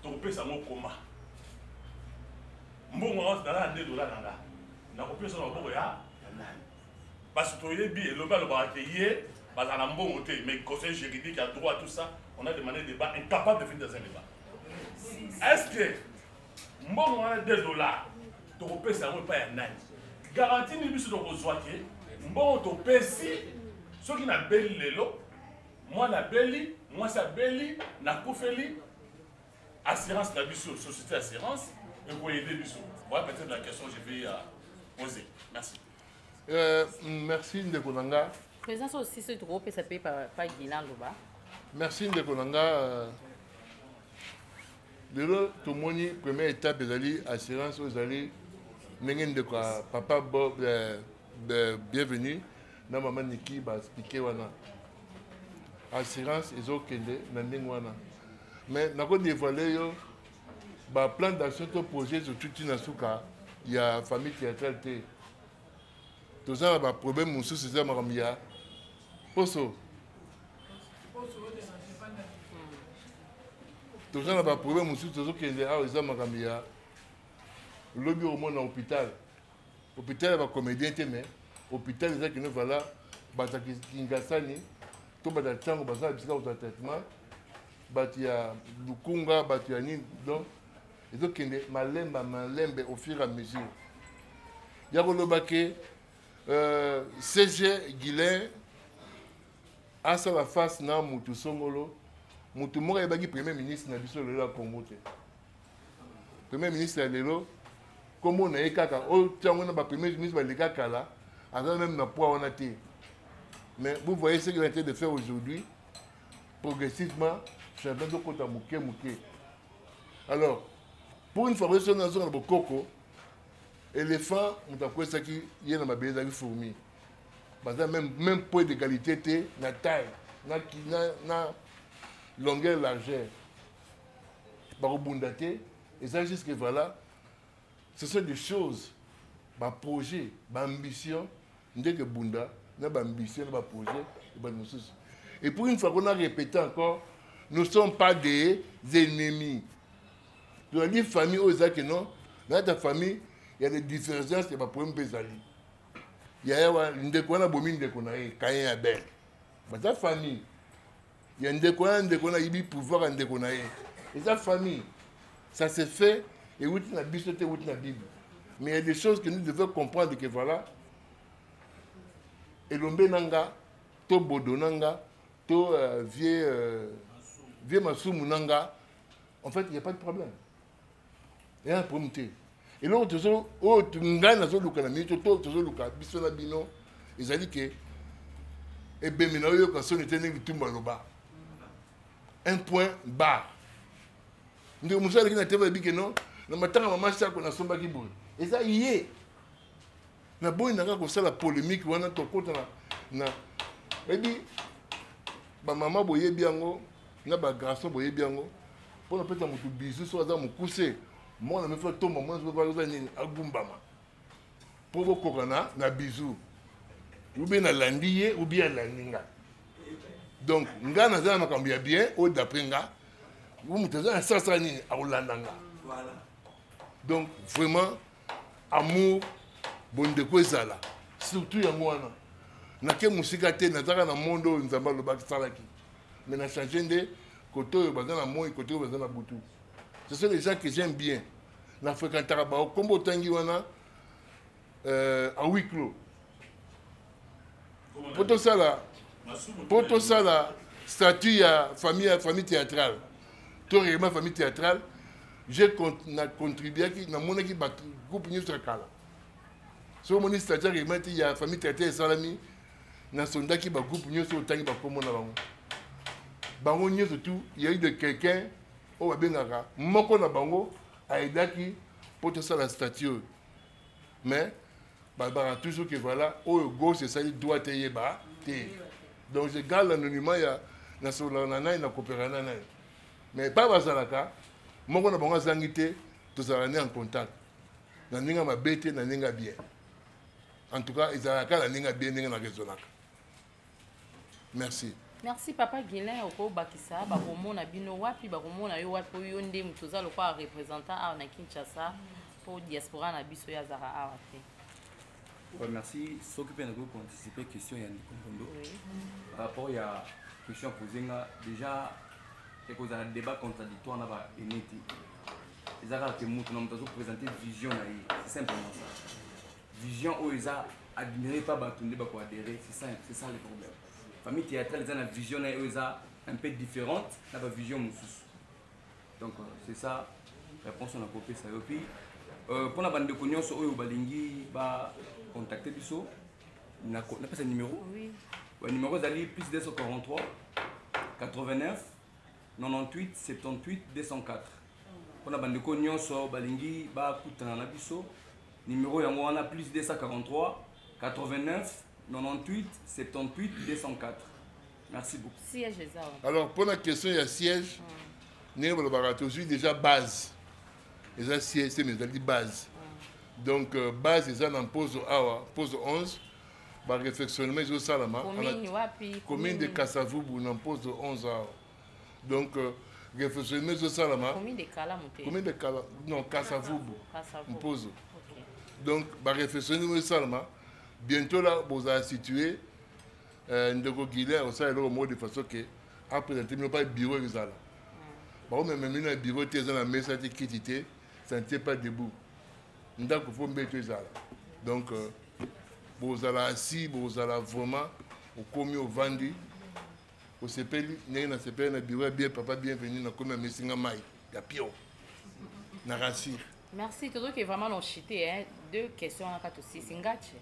Donc, on ça comment? Mbongo naza na 2 $ na nga, nakopesa na maboko ya nani? Parce que toyebi elobi alobaka ke ye bazala na mbongo te, mais conseil juridique ya droit, tout ça, on a demandé débat, incapable de venir dans un débat. Est ce que mbongo wana 2 $, tokopesa yango epai ya nani? Garantie nini biso tokozwa ke mbongo topesi, soki nabeli lelo, mwana abeli, mwasi abeli, nakufeli, assurance na biso, société assurance ekoyede biso? Voilà peut-être la question que je vais poser. Merci. Merci ndeko na nga. Président, so aussi soki tokopesa mpe pa Guilan loba. Merci ndeko na nga. Lelo tomoni première étape ezali assurance oyo ezali ndenge ndeko ya papa Bob Bienvenu na mama Niki baexpliquer wana. Assurance ezokende na ndenge wana, mais nakodévoiler yo baplan d'action to projet totuti na suka ya famille théâtrale te. Toza na baproblème mosusu, eza makambo ya poso. Toza na baproblème mosusu, tozokende awa, eza makambo ya lobi. Omona hôpital, hôpital ya bacomédien te, mais hôpital eza kino. Voilà, bato ya Kingasani to bato ya ntango baza na bisika kozwa traitement, bato ya Lukunga, bato ya nini. Donc ezokende malembe malembe, au fur et à mesure ya koloba ke CG Guilin asala face na mutu songolo, mutu moko ayebaki premier ministre na biso lelo ya Congo te. Premier ministre ya lelo, nkombo na ye kaka oyo ntango na bapremier ministre baleka kala, aza même na poids wana te. Mais vous voyez ce qu'il est en train de faire aujourd'hui, progressivement changement ezokota moke moke. Alors pour une fabrication, nazonga na bokoko, éléphant moto akwesaki ye na mabele ezalaki fourmi. Baza même point d'égalité te na taille, na longueur, largeur, bakobunda te. Eza juste que voilà, ce sont des choses, baprojet, baambition, ndenge bunda na baambition na baprojet ebandi mosusu. Et pour une fois qu'on a répété encore, nous ne sommes pas des ennemis. Tozali famille oyo ezalaki non na kati ya famille, ya des divergences ya baproblème mpe ezali. Yaya wa ndeko wana abomi ndeko na ye Caïn, Abel, baza famille ya ndeko wana. Ndeko wana ayibi pouvoir ya ndeko na ye, eza famille. Ça se fait, euti na biso te, euti na Bible. Mais il y a des choses que nous devons comprendre que voilà, elombe na nga to bodo na nga to vieux Masumu na nga, en fait il n'y a pas de problème, il y a un problème te. Eloko tozo oyo ngai nazoluka na minute to tozoluka biso na bino ezali ke ebembe na yo yoka soni te ndenge bitumba aloba. Un point barre. Ndeko mosusu aleki na tv alobi ke non na matanga mama Shako nasombaki boye. Eza ye. Naboyi na kaka kosala polemique wana tokota na na oyebi bamama boyebi yango na bagarçon boyebi yango mpo na pesa motu bizu soki aza mokuse mwana miso atomba mwana soki aza nini agumbama mpo bokokana na bizu ube nalandi ye ubi alandi nga donc nga naza na makambo ya bien oyo d'après nga moto aza na sasala nini akolanda nga donc vraiment amour bondeko ezala surtout yango wana nake mosika te nazaka na monde oyo nzambe alobaki salaki mais na change nde kote oyo baza na moi kote oyo baza na butu ce sont les gens que j'aime bien na fréquentaka bango nkombo otangi wana euh, à huis clos mpo tosala mpo tosala statut ya famille ya famille théâtrale to règlement famille théâtrale j'ai na contribuaki namonaki bato groupe nyonso ya kala soki omoni statut ya règlement te ya famille théâtrale esalami nasondaki bagroupe nyonso otangi bakombo na bango bango nyonso tout il y a eu de quelqu'un oyo babengaka moko na bango aidaki mpo tosala statut oyo mais balobaka toujours que voilà oyo gauche esali droite eyeba te donc je garde l'anonymat ya nasololaka na nani na coopéraka na nani mais pa bazalaka moko na bango azangi te tozalaka nde en contact na ndenge ya mabe te na ndenge ya bien en tout cas ezalaka kaka na ndenge ya bien ndenge na raisonnaka merci. Merci papa Guilain okobakisa bakomona bino wapi bakomona yo wapi oyo nde moto oza lokola représentant awa na Kinshasa mpo diaspora na biso yo azalaka awa te. Ouais, merci. Soki mpe nakoki koanticipe question ya ndeko Mbondo oui. par rapport ya question posé nga déjà ekozala débat contradictoire na ba ene te eza kaka ke moto na moto azoprésente vision na ye c'est simplement ça vision oyo eza admiré pa bato nde bako adhérer c'est ça, c'est ça le problème famille théâtrale eza na vision na ye oyo eza un peu différente na bavision mosusu donc euh, c'est ça réponse oyo nakopesa yo puis euh, mpona bandeko nyonso oyo balingi bacontacte biso napesa numéro oui. numéro ezali plus 243 89 98 78 204 mpona bandeko nyonso balingi bakutana na biso numéro yango wana plus 243 89 98 78 204 merci beaucoup siège eza alors mpona question ya siège ndenge balobaka tozwi déjà base eza siège te mais ezali base donc euh, base eza na mpozo awa mpozo 11 baréfectionnement ezosalama commune de kasavubu na mpozo 11 awa donc euh, réfectionnement ezosalama commune de kala non kasavubu mpozo donc baréfectionnement ezosalama bientôt là bozala situé euh, ndeko guilin osala eloko moko de façon ke aprésente bino pa bureau ezala bakomema bino na bureau te eza na mesa te kiti te ça ne tient pas debout ndako fo mbeto ezala donc euh, bozala assis bozala vraiment okomi ovandi osepeli ndenge nasepeli na bureau ya bien papa bienvenu nakomi amesi nga mai ya pio na rassure. Merci tozoki vraiment na chute hein deux questions wana kaka tosisi ngache.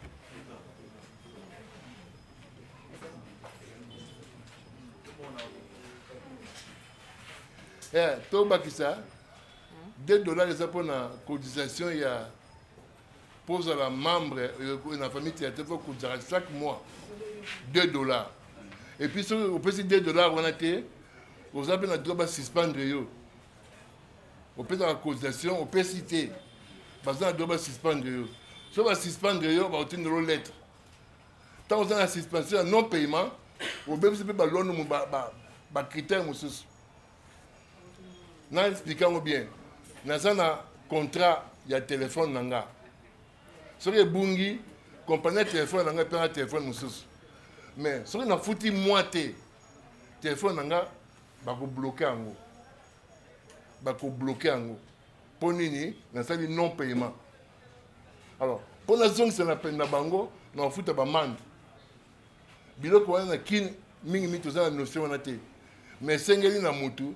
Eh, tobakisa 2 dollars eza mpona cotisation ya mpo ozala membre euh, na famille théâtre fo cotisaka chaque mois 2 dollars et puis soki opesi 2 dollars wana te oza mpe na droit basuspendre yo opesaka cotisation opesi te baza na droit basuspendre yo soki basuspendre yo bakotindelo lettre ntango oza na suspension ya non paiement obebisi mpe baloni bacritère mosusu na explike yango bien naza na contrat ya telefone na nga soki ebungi kompani ya telefone na nga epanga telefone mosusu mais soki nafuti mwa te telefone na nga bakobloke yango bakobloke yango mpo nini nasali non paiement alors mpo nazongisa na pene na bango nakofuta bamande biloko wana na kin mingimingi toza na notion wana te mais esengeli na motu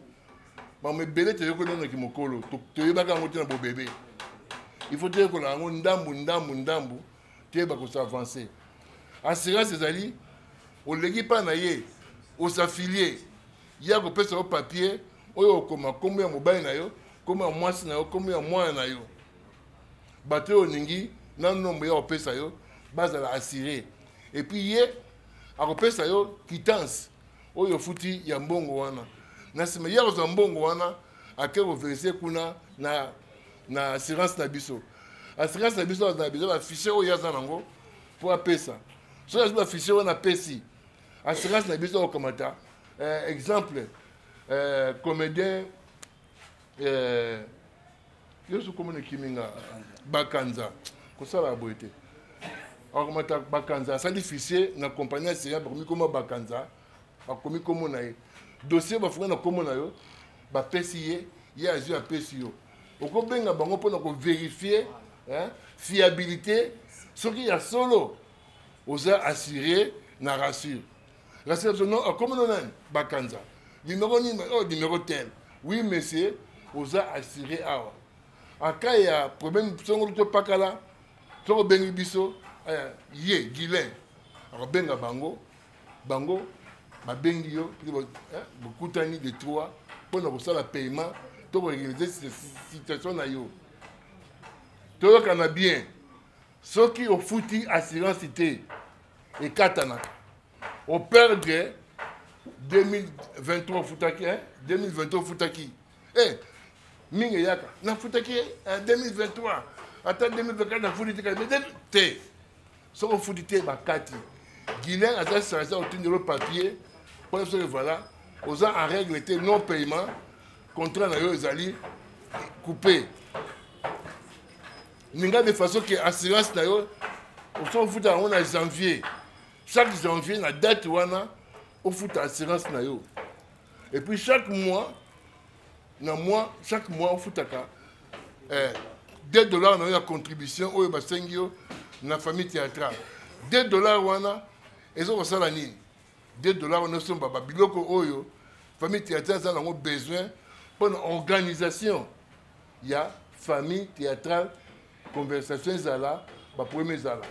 bango ebele toyokoli nanoki mokolo toyebaka yango te na bobebe Il faut toyekola yango ndambu ndambu ndambu, toyeba kosavance. Assurance ezali oleki mpa na ye, osafilie ye, akopesa yo papier oyo okoma nkombo ya mobali na yo, nkombo ya mwasi na yo, nkombo ya mwana na yo, bato oyo olingi na nombre ya kopesa yo bazala assuré. Et puis ye akopesa yo quittance oyo ofuti ya mbongo wana. Na nsima ye akozwa mbongo wana, ake koverse kuna na assurance na biso. Assurance na biso azala besoin bafichier oyo aza nango mpo apesa. Soki azwi bafichier wana, apesi assurance na biso, akokamata exemple comédien nyonso komona ekimi nga Bakanza, kosala boye te. Akomata Bakanza, asali fichier na compagnie assurance, bakomi koma Bakanza, bakomi kombo na ye, dossier bafunga na kombo na yo, bapesi ye, ye azwi, apesi yo. Okobenga bango mpona kovérifier, hein, fiabilité soki ya solo oza assuré na Rassure. Rassure biso, non, akomi no nani, Bakanza, numéro nini? Oh, numéro tel. Oui monsieur, oza assuré awa. En cas ya problème songolo to pakala, soki obengi biso, ye Guilin akobenga bango, bango babengi yo, bokutani de trois mpona kosala paiement to korégulariser situation na yo. Toyokana bien, soki ofuti assurance te, ekatanaka, operdre 2023 ofutaki, 2023 ofutaki mingi eyaka, nafutaki 2023, ata 2024 nafuti te te. Soki ofuti te, bakati. Guilin aza chargé otindelo papier mpona soki voilà, oza en règle te, non paiement, contrat na yo ezali coupé. Ninga de façon ke assurance na yo, soki ofuta yango na janvier, chaque janvier na date wana ofuta assurance na yo. Et puis chaque mois na mois, chaque mois ofutaka 2 $ na yo ya contribution oyo basengi yo na famille théâtrale. 2 $ wana eza kosala nini? 2 $ wana osomba babiloko oyo famille théâtrale aza nango besoin mpona organisation ya famille théâtrale. Conversation ezala, baproblème ezala,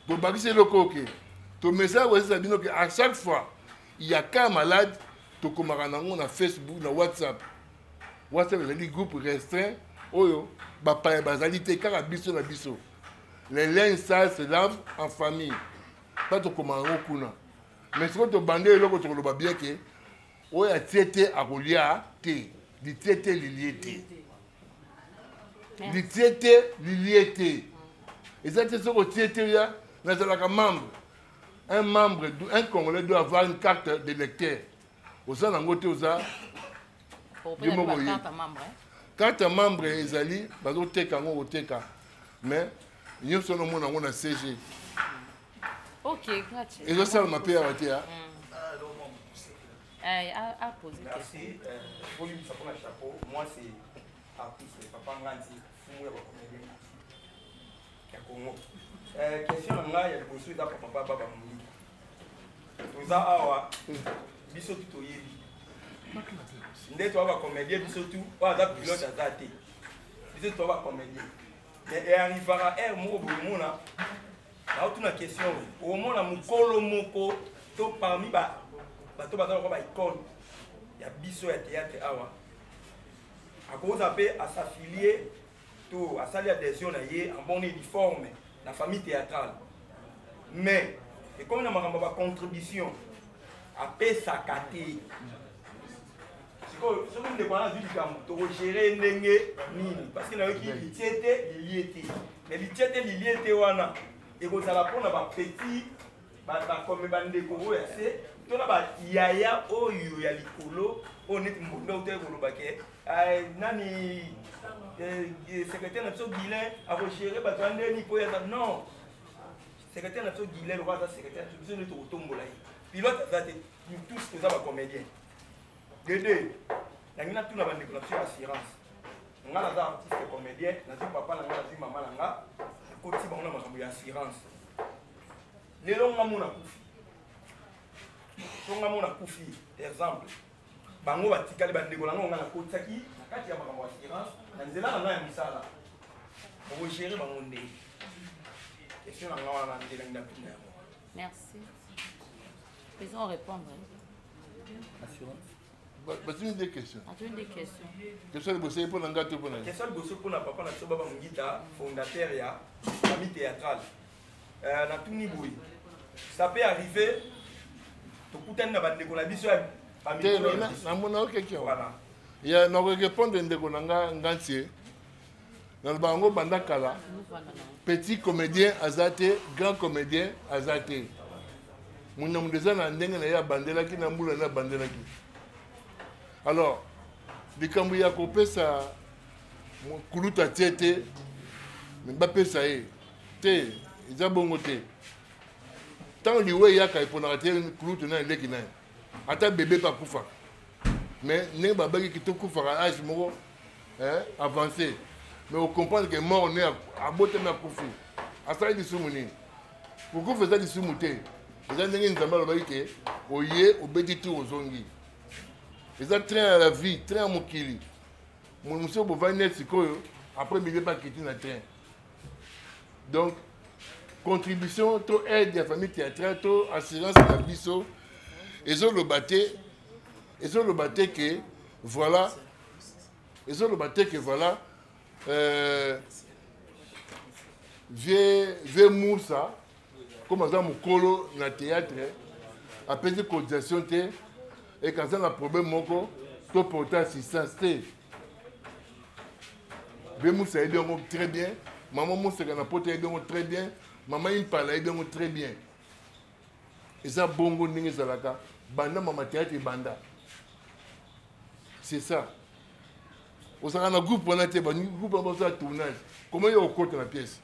tobakisi eloko oke tomesala koyebisa bino ke à chaque fois il y a cas malade, tokomaka nango na Facebook, na WhatsApp. WhatsApp ezali groupe restreint oyo bapaya bazali te, kaka biso na biso. Les linges sales se lavent en famille, mpa tokomaka yango kuna. Mais sikoyo tobande eloko, tokoloba bien ke oyo atie te akolia te, litie te lilie te, litie te lilie te. Eza te soki otie te ya nazalaka membre. Un membre, un Congolais doit avoir une carte d'électeur. Oza nango te, oza yo moko ye. Carte ya membre ezali, bazoteka yango, koteka, mais nyonso nomona yango na CG. Ezosalama mpe awa te. Merci. Bolimbisa mpona chapeau. Moi, c'est artiste Papa Nganzi, fumu ya bacomédien ya Congo. Question na ngai ya liboso eza papa Baba Moliki. Toza awa biso tu toyebi nde toa bacomédien, biso tu oyo aza pilote aza te, biso toa bacomédien. Mais earrivaka heure moko boye, omona, naotuna question oyo, omona mokolo moko to parmi bato baza lokola baicône ya biso ya théâtre awa, akoza mpe asafilie to asali adhésion na ye en bonne et due forme na famille théâtrale, mais ekomi na makambo ya bacontribution, apesaka te. Sikoyo soki ndeko wana azwi likambo, tokogérer ndenge nini? Parce que nayoki litie te lilie te, mais litie te lilie te wana ekozala mpona bapetit bakome, bandeko oyo ya se to na bayaya oyo ya likolo, oyo neti mbonda utaki koloba ke nani, secrétaire na biso Guilin akogérer bato ya ndeni mpo yaza non secrétaire na biso Guilin, lokola aza secrétaire na biso nde tokotombola ye. Pilote aza te, nous tous toza bacomédien. Dede nangi natuna bandeko na biso ya assurance. Nga naza artiste comédien, nazwi papa na nga, nazwi mama na nga, nakotisi bango na makambo ya assurance. Lelo nga mona kufi, so nga mona kufi, exemple, bango batikali bandeko na nga, nga nakotisaki na kati ya makambo ya assurance na nzela na ngai ya misala. Bokogere bango ndenge? Question na nga wana nde nangi natuna yango. Merci. Président, répondre. Assurance. Batuni nde question. Atuni nde question. Question liboso ye mpo na ngai to mpo na ye? Question liboso mpo na papa na biso Baba Mungita, fondateur ya famille théâtrale. Natuni boye, ça peut arriver tokutani na bandeko na biso ya te, namona okeki Voilà. Ya nakorépondre ndeko na nga Ngantie. Naloba yango banda kala, petit comédien aza te, grand comédien aza te. Moto na moto eza na ndenge na ye abandelaki na mbula na abandelaki. Alors likambo ya kopesa kulutu atie te, me bapesa ye te, eza bongo te. Ntango liwa eyaka, eponaka te kulutu na eleki na ye, ata bebe mpe akufaka. Mais ndenge babaki tokufaka age moko, hein, avancé, mais ocomprendre que mort ne abotami akufi, asali lisumu nini? Kokufa eza lisumu te, eza ndenge Nzambe alobaki ke oye obeti tour ozongi. Eza train ya la vie, train ya mokili. Mosusu bovandi neti sikoyo, après midi mpe akiti na train. Donc contribution to aide ya famille théâtrale to assurance na biso ezoloba te, ezoloba te ke voilà, ezoloba te ke voilà, vieux Moussa comme aza mokolo na théâtre, apesi cotisation te, eke aza na problème moko to porter assistance te. Vieux Moussa ayebi yango très bien, mama Moseka na poto ayebi yango très bien, mama Impala ayebi yango très bien. Eza bongo ndenge ezalaka banda mama théâtre ebanda. C'est ça. Ozalaka na groupe wana te, groupe wana bazosala tournage, comment yo okota na pièce?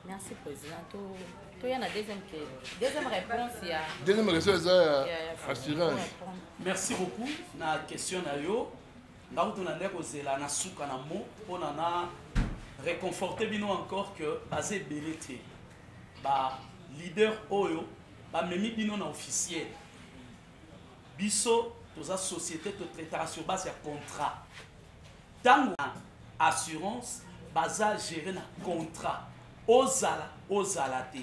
Merci président. Toya na deuxième réponse ya Deuxième question eza ya assurance. Merci beaucoup na question na yo. Nga kutu na nde kozela na suka na mo mpona na réconforter bino encore que baza ebele te, ba leader oyo bamemi bino na officiel. Biso toza société, totraitaka sur base ya contrat. Ntango assurance baza gérer na contrat, ozala ozala te,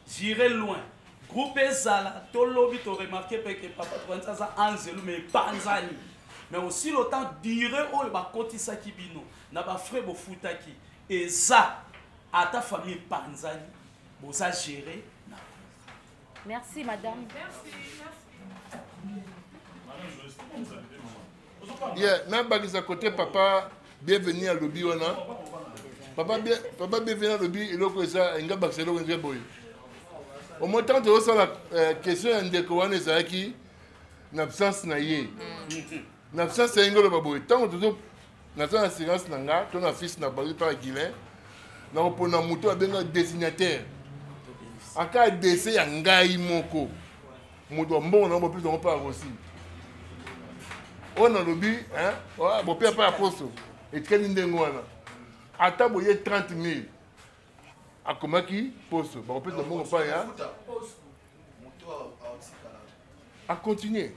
j'irai loin, groupe ezala tolobi, toremarke mpe ke papa tokanisi aza anzelu, mais epanzani. Mais aussi longtemps durée oyo bakotisaki bino na bafrais bofutaki eza, ata famille epanzani, boza gérer na Merci madame. Merci, merci. Yeah, nabakisa côté papa Bienvenu alobi wana. Papa bien, papa Bienvenu alobi eloko eza enga bakisa eloko eza boye. Au moins tant tozosala question ya ndeko wana ezalaki na absence na ye. Na absence ya ye ngoloba boye, ntango tozo naza na assurance na nga to na fils na bango mpe Guilin, nakopona moto abenga dessinateur aka dessin ya ngai moko, moto ya mbongo nango bopesa yango mpe arosi oyo nalobi bopesa mpe ya poso etikali ndenge wana. Ata boye 30 000 akomaki poso, bakopesa mbongo mpa ya acontinue.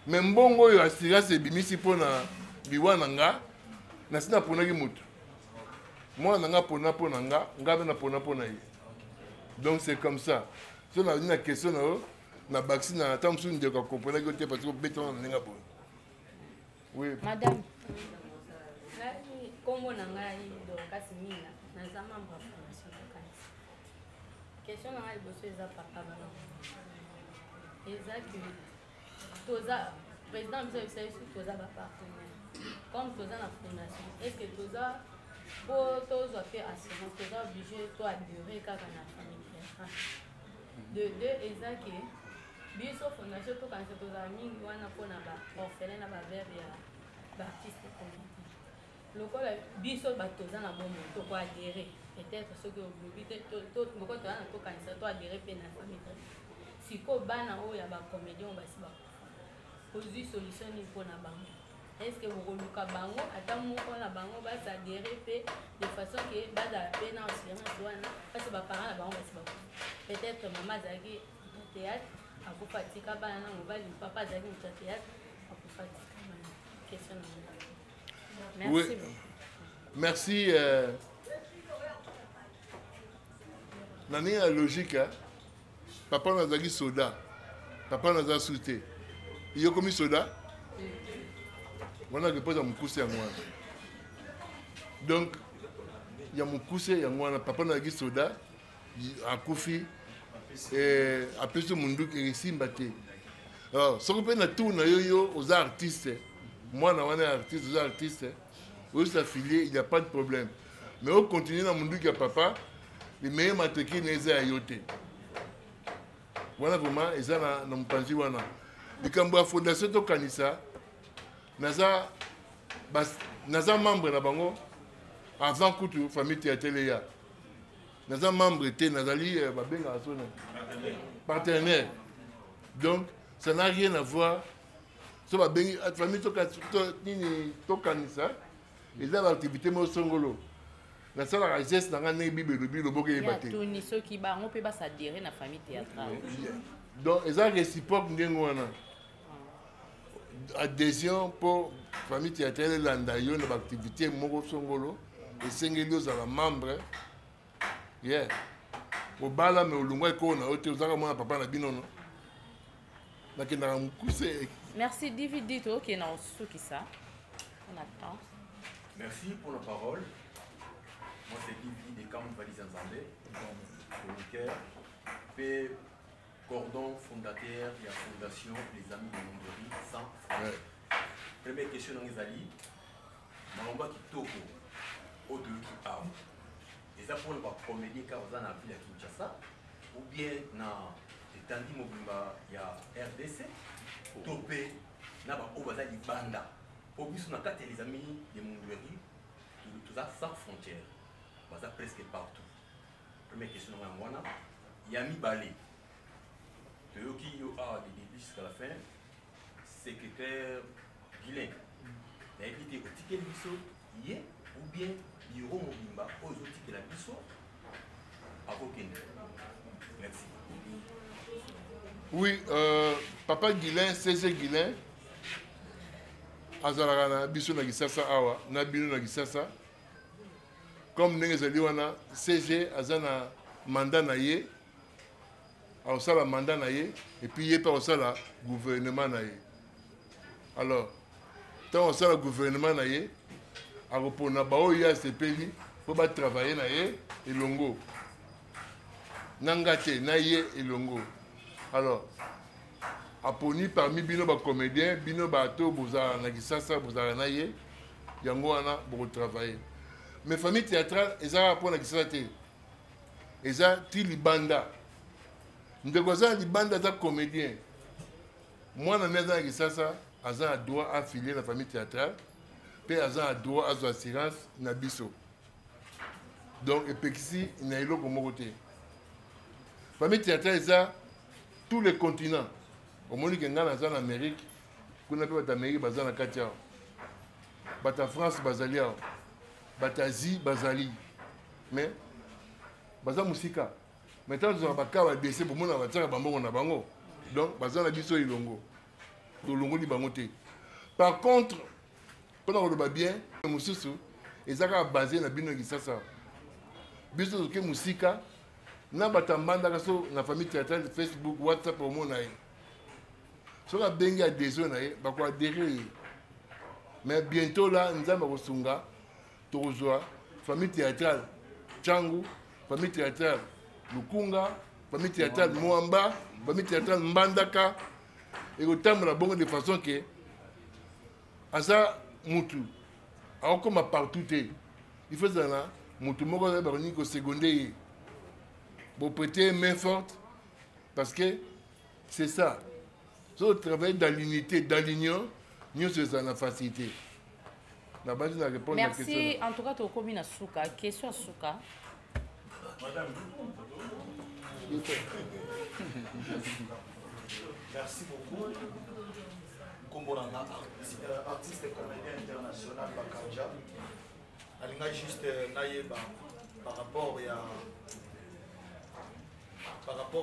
Mais mbongo oyo assurance ebimisi mpona liwa na nga, nasi naponaki motu, mwana na nga pona mpo na nga, nga mpe napona mpo na ye. Donc c'est comme ça. So nazali na question na yo na bakisi na ata mosusu ndeko akomprenaki yo te, parce que obeta wana na ndenge boye. Oui. Madame. Nkombo na ngai Dorcas Minga, naza membre ya fondation Tokanisi. Question na ngai liboso eza papa bana eza ke toza président biso ayebisa biso toza bapartenaire comme toza na fondation, est ce que toza po tozwa mpe assurance, toza obligé to adhérer kaka na famille théâtrale? De deux, eza ke biso fondation Tokanisa tozala mingi wana mpona baorphelin na baveuve ya baartiste comédien. Lokola biso bato toza na bomoi, tokoadhérer peut-être soki olobi te, lokola toza na Tokanisa, toadhérer mpe na famille. Sikoyo bana oyo ya bacomédien oyo basi bakufa, ozwi solution nini mpona bango? Est ce que bokoluka bango ata moko na bango basadhérer mpe de façon ke bazala mpe na assurance wana? Parce baparent na bango basi bakufa, peut-être mama azalaki moto ya théâtre, akufa atika bana na mobali, papa azalaki moto ya théâtre, akufa atika bana. Question na ngai. Merci. Oui. Merci. Euh, na ndenge ya logique hein? Papa nazalaki soda, papa naza su te, yo okomi soda wana reposa ya mokuse yango wana. Donc ya mokuse yango wana, papa nazalaki soda, akufi, eh, apesi munduki esimba te. Alors soki mpe na tour na yo, yo oza artiste, mwana wana ya artiste, oza artiste, oyo il n'y a pas de problème, mais ocontinue na munduki ya papa, limeye matricule na eza ya yo te. Wana vraiment eza na, na mopanzi wana likambo ya fondation tokanisa. Naza, bas, naza membre na bango avant kutu famille théâtrale eya. Naza membre te, nazali eh, babengaka so na partenaire. Donc ça n'a rien à voir. So babengi ah, famille nini tokanisa, eza baactivité moko songolo. Nasalaka geste na ngai ndenge Bible elobi, loboko eyeba te. Toni soki bango mpe basadere na famille théâtrale. Donc eza réciproque ndenge wana, adhésion mpo famille théâtrale elanda yo na baactivité moko songolo, esengeli ozala membre. Yeah, obala me olongwa ekolo na yo te, ozalaka mwana papa na bino no. Nakendaka mokuse. Merci DVD, tokokende na kosukisa. On attend. Merci pour la parole. Moi, c'est Divi de Camp Valise Nzambe, chroniqueur, P. Cordon fondateur de la fondation Les Amis de Mondori sans frontières. Ouais. Première question dans les alliés. Malomba kitoko, otoyoki awa. Eza pour ba comédien car oza na ville ya Kinshasa ou bien na etandi mobimba ya RDC to pe na ba oyo baza libanda. Po biso na kati ya Les Amis de Mondori toza sans frontières, baza presque partout. Première question na yango wana. Ya mibale, toyoki yo awa de début jusqu'à la fin, secrétaire Guilain, nayebi te otikeli biso ye ou bien bureau mobimba oyo ozotikela biso akokende. Merci. Oui, papa Guilain, CG Guilain, azalaka na biso na Kisasa awa, na bino na Kisasa. Comme ndenge ezali wana, CG aza na mandat na ye, akosala mandat na ye, et puis ye mpe akosala gouvernement na ye. Alors ntango akosala gouvernement na ye, akopona baoyo ye asepeli mpo batravaille na ye elongo, na nga te, na ye elongo. Alors aponi parmi bino bacomédien, bino bato bozala na Kisasa, bozala na ye, yango wana bokotravaille. Mais famille théâtrale ezalaka mpona Kisasa te, eza ti libanda. Ndeko aza na libanda, aza comédien, mwana nde aza na Kisasa, aza na droit affilié na famille théâtrale mpe aza na droit azwa assurance na biso. Donc epekisi na eloko moko te. Famille théâtrale eza tous les continents. Omoni ke ngai naza na Amérique, kuna mpe bato Amérique baza na kati awa, bato ya France bazali awa, bato ya Asie bazali, mais baza mosika. Maintenant tozalaka baka ba décès, bomona batiaka bambongo na bango, donc baza na biso elongo, tolongoli bango te. Par contre mpona koloba bien, mosusu eza kaka base na bino Kisasa, biso toke mosika na bato ya mbandaka. So na famille théâtrale, Facebook, WhatsApp, omona ye soki abengi adhésion na ye, bakoadhere ye. Mais bientôt là, Nzambe akosunga, tokozwa famille théâtrale Tshangu, famille théâtrale Lukunga, famille théâtrale Mwamba, famille théâtrale Mbandaka, ekotambola bongo de façon ke aza mutu akokoma partout te. Il faut ezala na mutu moko azali bakoningi kosegonde ye, boprêter main forte, parce que c'est ça. So travailler dans l'unité, dans l'union, nyonso ezala na facilité. Na basi na répondre na Merci. question. En tout cas tokomi na suka, question ya suka. Madame. Merci beaucoup. Kombo na nga artiste et comédien international Bakanja. Alinga juste nayeba par rapport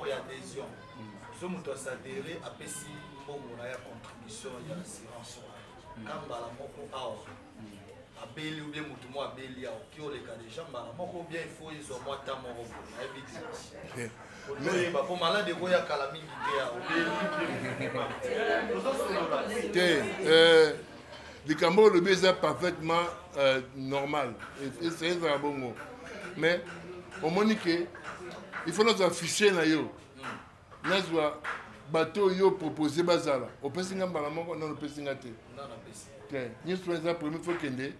ya adhésion. So moto asadere, apesi mbongo na ya contribution ya assurance wana, ka mbala moko awa. Abeli ou bien motu moko abeli, akoki oleka déjà mbala moko ou bien il faut ezwa mwa temps moko boye, nayebi te. Otoyeba mpo malade ekoya kala mingi te, ya obeli tozosolola te. Likambo oyo olobi eza parfaitement normal, ezala bongo, mais omoni ke il faut nazwa fichier na yo, nazwa bato oyo propose bazala. Opesi nga mbala moko? Nano opesi nga te. Te, nyonso wana eza premier. Faut kende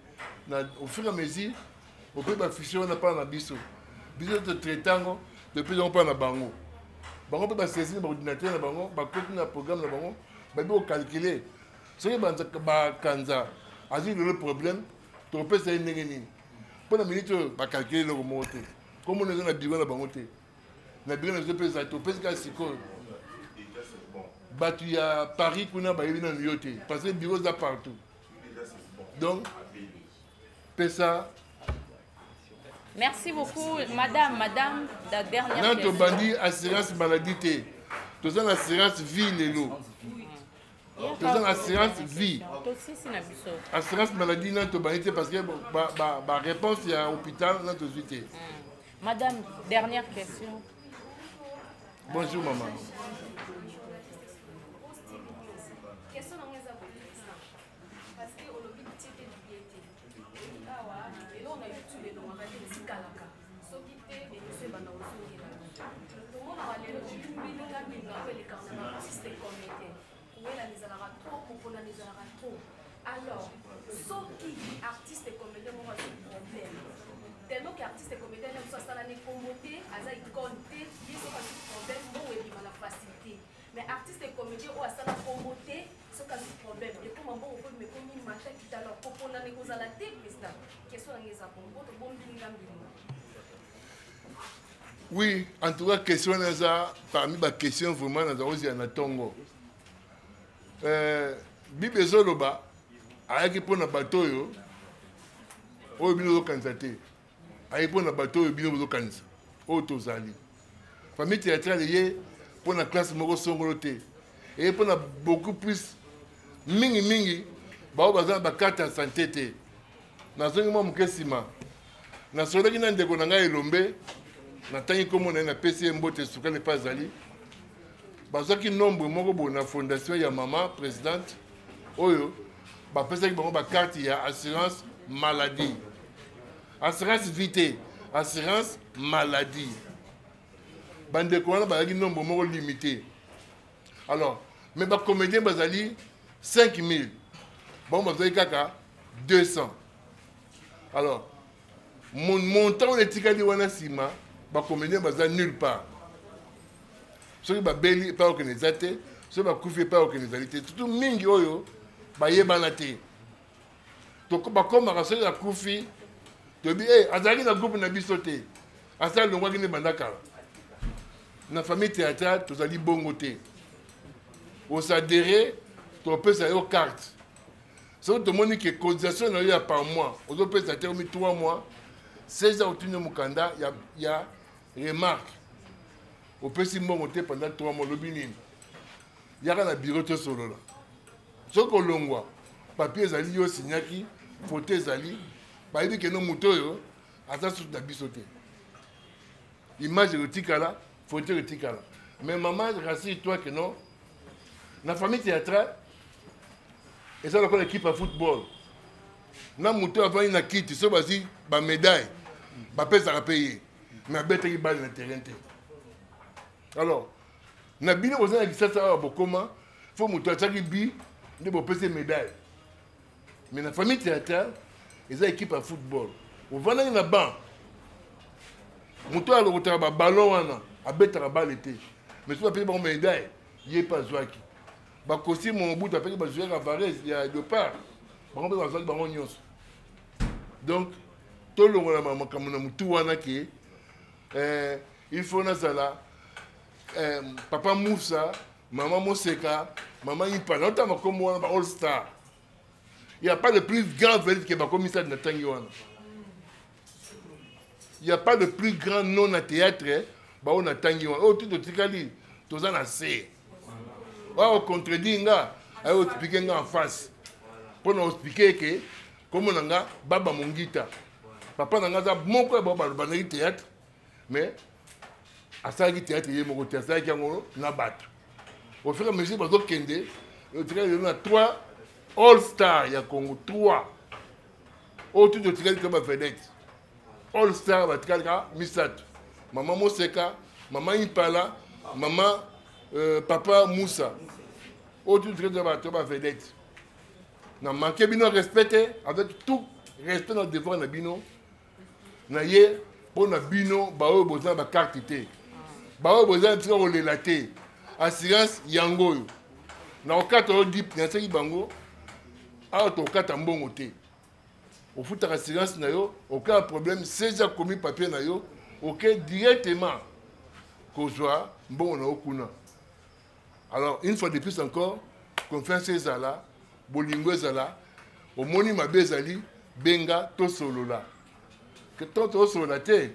na au fur et à mesure, ope bafichier wana mpana na biso, biso totraite yango, topesi yango mpana na bango, bango mpe basaisir na baordinateur na bango, bakoti na programme na bango, bayebi kocalcule soki bakanza azwi lelo problème, tokopesa ye ndenge nini. Mpo na minute oyo bacalcule eloko moko te, komona eza na biro na bango te, na biro na biso mpe ezali. Topesi kaka sikoyo bato ya Paris kuna bayebi nanu yo te, parce que biro eza partout. Donc pesa. Merci beaucoup, madame. Madame, la dernière Na question. Tobandi assurance maladie te, toza na assurance vie lelo, toza na assurance vie. Tosisi na biso. Assurance maladie na tobandi te, parce que baréponse ya hôpital na tozwi te. Madame, dernière question. Bonjour maman. Question na ngo eza boye, président, parce que olobi tie te billet te awa eloko na YouTube elongaka te, etikalaka soki te émission ebanda kozongela. Tomonaka lelo mbilinga mbilinga oyo elekaka na baartiste comédien, kowelana ezalaka trop, koponana ezalaka trop. Alors soki artiste comédien moko azwi problème, tellement que artiste comédien na biso asalani kombo te, aza icône te, ye soki azwi problème, mbongo ebima na facilité. Mais artiste comédien oyo asala kombo te, soki azwi problème, ekoma mbongo mpo bima ekomi mata kita. Alors koponana ekozala te? Président, question nanga eza bongo, po tobombilinga mbilinga. Oui, en tout cas question wana eza parmi baquestion vraiment naza kozela na ntongo. Bible ezoloba ayaki mpo na bato oyo oyo bino bozokanisa te, ayaki mpo na bato oyo bino bozokanisa oyo tozali. Famille théâtrale eye mpo na classe moko songolo te, eye mpo na beaucoup plus, mingimingi bao baza na bakarte ya santé te. Nazongi mwa moke nsima, nasololaki na ndeko na ngai Elombe, natangi nkombo na ye, napesi ye mbote sukali epe azali. Bazwaki nombre moko boye na fondation ya mama présidente oyo bapesaki bango bakarte ya assurance maladie, assurance vie te, assurance maladie. Bandeko wana bazalaki nombre moko limité. Alors mais bacomédien bazali 5000, bango bazwaki kaka 200. Alors montant wana etikali wana nsima, bacomédien baza nulle part. Soki babeli, epai okende eza te. Soki bakufi, epai okende ezali te, surtout mingi oyo bayebana te. Bakomaka soki akufi, toyebi e azalaki na groupe na biso te, asa alongwaki nde banda kala. Na famille théâtrale tozali bongo te. Osadere, topesa yo carte soki tomoni ke cotisation na yo ya par mois ozopesa te, omi 3 mois 16 ans, otuni mokanda ya remarque, opesi mbongo te pendant 3 mois, olobi nini, yaka na bureau tosolola. Soki olongwa, papier ezali, yo osignaki, foto ezali, bayebi keno moto oyo aza susu na biso te, image ekotikala, foto ekotikala. Mais mama, rassure toi que non, na famille théâtrale eza lokola équipe ya football, na moto avandi na kiti, soki bazwi bamédaille, bapesaka mpe ye, mais abetaki balle na terrain te. Alors na bino boza na Kisasa awa, bokoma fo moto atiaki bi nde bopesi médaille. Mais na famille théâtrale eza équipe ya football, ovandaki na banc, moto oyo alokotaka baballon wana abetaka balle te, mais soki bapesi bango médaille, ye mpe azwaki. Bakosi Mobutu apeki bazwaka varese ya Léopard, bango mpe bazwaki bango nyonso. Donc tolongola makambo na motu wana ke il faut nazala papa Musa, mama Moseka, mama Ipa, naotanga makombo wana ba all star. Il y a pas de plus grand vedette ke bakomisa na ntangi wana. Il y a pas de plus grand nom na théâtre bao na ntangi wana. Oyo tu totikali toza na se oyo ocontredire nga, ayo oexplike nga en face mpo na oexplike ke. Kombo na nga Baba Mongita. Papa na nga aza moko ya bao balobandaki théâtre, mais asalaki théâtre ye moko te, asalaki yango na bato. Au fur et à mesure bazokende, otikali lelo na 3 all star ya Congo, 3 oyo tuti otikali kaka ba vedette all star batikali kaka misato, mama Moseka, mama Impala, mama papa Moussa, oyo tuti otikali kaka bato ba vedette. Na manqué bino respect te, avec tout respect na devoir na bino na ye mpo na bino baoyo boza na bakarte te, baoyo boza na tika kolela te, assurance yango oyo na kokata oyo dip naseki bango awa, tokokata mbongo te, ofutaka assurance na yo, okaka problème sezi akomi papier na yo, oke directement kozwa mbongo na yo kuna. Alors une fois de plus encore, confiance ezala, bolingo ezala, omoni mabe ezali, benga tosolola. Tant tosolola te,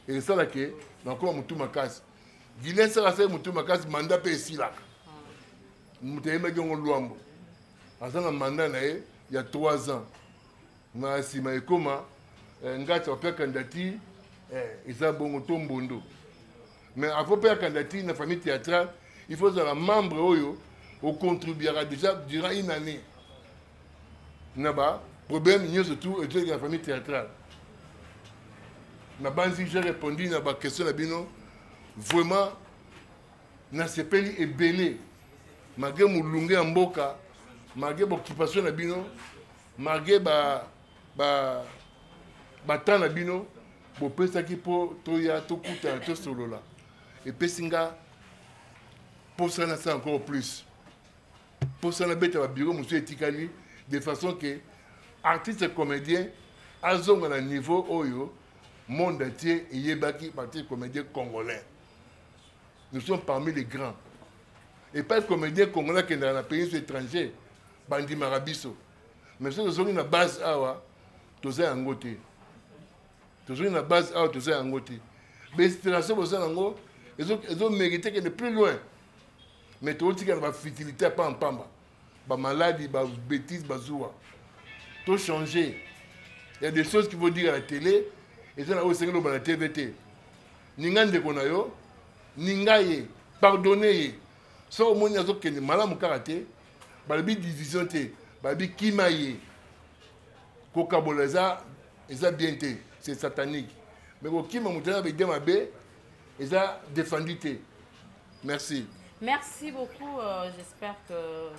esala ke nakoma motu makasi. Guilain Saka asali motu makasi, mandat mpe esilaka. Moto ayembaki yango Lwambo. Aza na mandat na ye ya 3 ans. Na nsima ekoma ngati apia candidature, eza bongo to mbondo. Mais avant mpe ya candidature na famille théâtrale, il faut ozala membre oyo ocontribuaka déjà durant une année na ba problème nyonso tout ezoleka na famille théâtrale. Nabanzi j'ai répondu na ba question na bino. Vraiment nasepeli ebele malgré molunge ya mboka, malgré baoccupation na bino, malgré ba temps na bino bopesaki mpo toya tokutana tosolola, epesi nga mposa nasala encore plus, mposa nabeta babiro mosusu etikali, de façon que artiste comédien azonga na niveau oyo monde entier eyebaki artiste comédien congolais. Nous sommes parmi les grands. Epai comédien congolais akendaka na pays étranger, bandimaka biso. Mais soki tozongi na base awa, toza yango te. Tozongi na base awa, toza yango te. Bainspiration boza yango ezomérite kende plus loin, mais tokotika na bafutilité ya pampamba, bamaladi, babétise, bazuwa. Tochanger, il y a des choses qu'il faut dire à la télé, eza na oyo esengeli loba na TV te. Ninga ndeko na yo, ninga ye, pardonne ye. Soki omoni azokende malamu kaka te, balobi division te, balobi kima ye. Kokabola eza bien te, c'est satanique. Mais kokima moto aza baide mabe eza défendu te. Merci. Merci beaucoup. J'espère que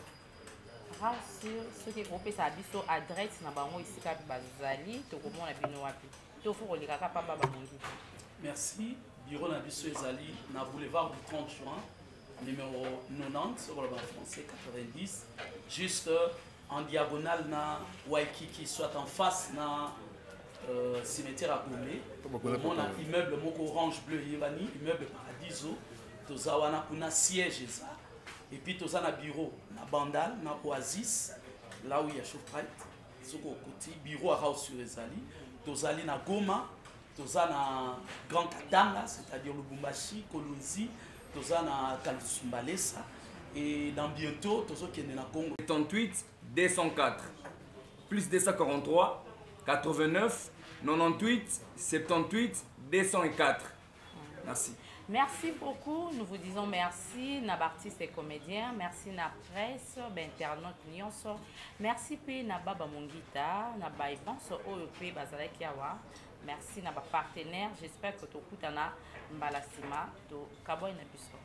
rassure soki ekopesa biso adresse na bango esika bazali, tokomona bino wapi, to fo kolekaka pamba bamongi. Merci. Bureau na biso ezali na boulevard du 30 juin, numéro 90, sur le français 90, juste en diagonale na Waikiki, soit en face na cimetière à Gombe. Omona immeuble moko orange bleu eyebani, immeuble Paradiso, toza wana kuna, siège eza. Et puis toza na bureau na Bandal, na Oasis, là où il y a Shoprite. Soki okoti bureau ya House sur ezali. Tozali na Goma, toza na Grand Katanga, c'est-à-dire Lubumbashi, Kolwezi, toza na Kasumbalesa, et dans bientôt tozokende na Congo. 78 204 plus 243 89 98 78 204. Merci. Merci beaucoup. Nous vous disons merci, na artistes et comédiens. Merci na presse, ba internaute nyonso. Merci pe na Baba Mongita, na ba bonso oyo pe bazalaki awa. Merci na ba partenaire. J'espère que tokutana mbala sima to kaboy na biso.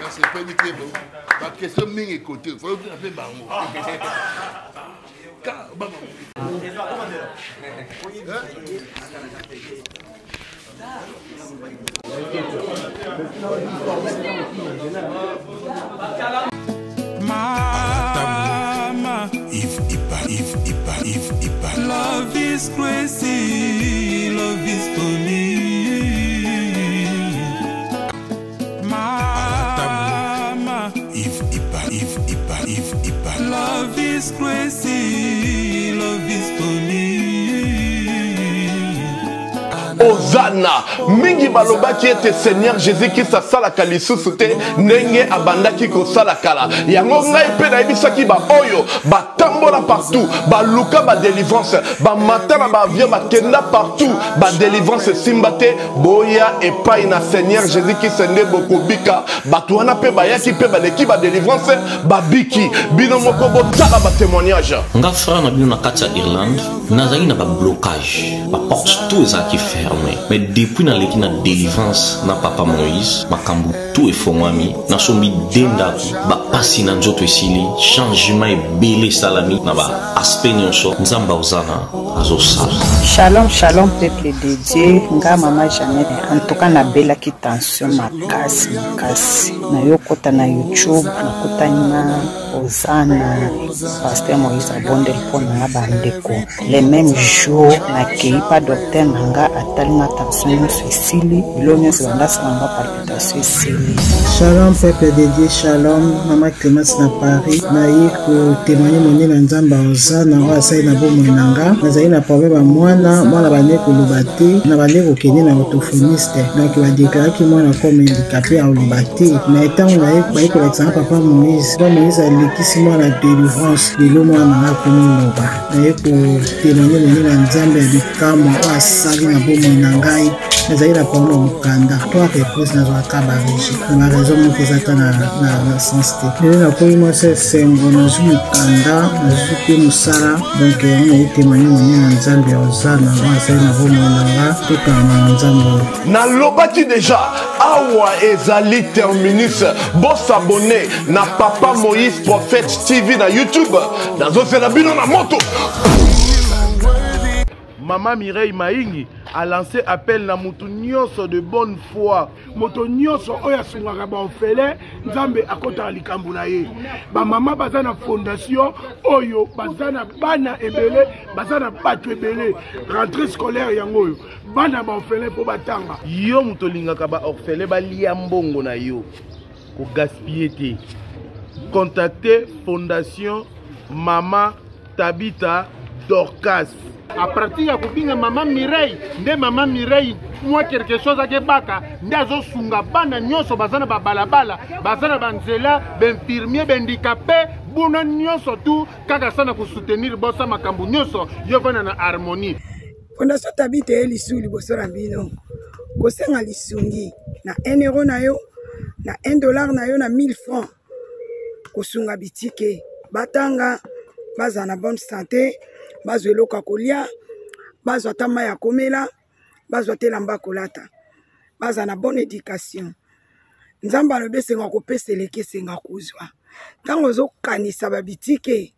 Nasepeli te, baquestion mingi ekote fo mpe bango. Mama, Yves Iba, Yves Iba, Yves Iba. Love is crazy, love is for me. Mama, Yves Iba, Yves Iba, Yves Iba. Love is crazy, love is for me. Hosanna. Mingi balobaki ete Seigneur Jésus-Christ asalaka lisusu te ndenge abandaki kosala kala. Yango ngai mpe nayebisaki baoyo batambola partout, baluka ba délivrance, bamata na ba avion, bakenda partout, ba délivrance esimba te. Boya epai na Seigneur Jésus-Christ nde bokobika. Bato wana mpe bayaki mpe baleki ba délivrance, babiki. Bino moko botala ba témoignage. Nga frère na bino na kati ya Irlande nazalaki na ba blocage ba porte tout ezalaki ferme mais depuis naleki na délivrance na papa Moïse makambo tout efongwami nasombi de ndako bapasi na nzoto esili changement ebele esalami na ba aspect nyonso nzambe ozana azosala. Shalom shalom peuple de Dieu nga mama Jeannette en tout cas nabelaki tension makasi makasi nayokota na YouTube nakutani na Ozana pasteur Moïse abondeli mpo na nga bandeko le même jour nakei pa docteur na nga atali nga tension nyonso esili bilo nyonso banda asala nga palpitation esili. Shalom peuple de Dieu, shalom mama Clemence na Paris. Naye kotémoigne monene na Nzambe ya Ozana oyo asali na bomoi na nga. Nazali na problème ya mwana, mwana bande koloba te, na bande kokende na orthophoniste. Donc badeklaraki mwana comme handicapé akoloba te. Mais ntango naye baye kolakisa nga papa Moïse, papa Moïse alekisi mwana délivrance, lelo mwana na nga akomi loba. Naye kotémoigne monene na Nzambe ya bikamwa oyo asali na bomoi na ngai. Nazali na problème ya mokanda, trois reprises nazwaka ba rejet na ba raison moko eza ata na, na, na sens te. Lelo nakomi mwasi esengo, nazwi mokanda, nazwi mpe mosala, donc yango naye témoigne monene na Nzambe ya Ozana oyo asali na bomoi na nga. Tokangama na Nzambe oyo. Nalobaki deja awa ezali terminus. Bosabone na Papa Moïse Prophète TV na YouTube. Nazozela bino na moto. Mama Mireille Maingi a lancé appel na mutu nyonso de bonne foi. Moto nyonso oyo asungaka ba orphelin, Nzambe akotaka likambo na ye. Ba mama baza na fondation oyo baza na bana ebele, baza na bato ebele. Rentrée scolaire yango oyo bana ba orphelin mpo batanga. Yo moto olingaka ba orphelin balia mbongo na yo, ko gaspiller te. Contactez fondation Mama Tabitha Dorcas. A partir ya kobinga mama Mireille, nde mama Mireille mwa quelque chose akebaka nde azosunga bana nyonso baza na babalabala, baza na banzela, bainfirmier, bahandicapé, buna nyonso tu kaka sana kosoutenir bosa makambo nyonso yo vanda na harmonie. Fondation Tabitha eye lisusu liboso na bino kosenga lisungi na 1 euro na yo, na 1 dollar na yo, na 1000 francs, kosunga bitike batanga, bazala na bonne santé, bazwa eloko ya kolia, bazwa ata mai ya komela, bazwa te elamba ya kolata, bazala na bonne éducation. Nzambe alobi esenga kopesa eleki esenga kozwa. Ntango ozokanisa babitike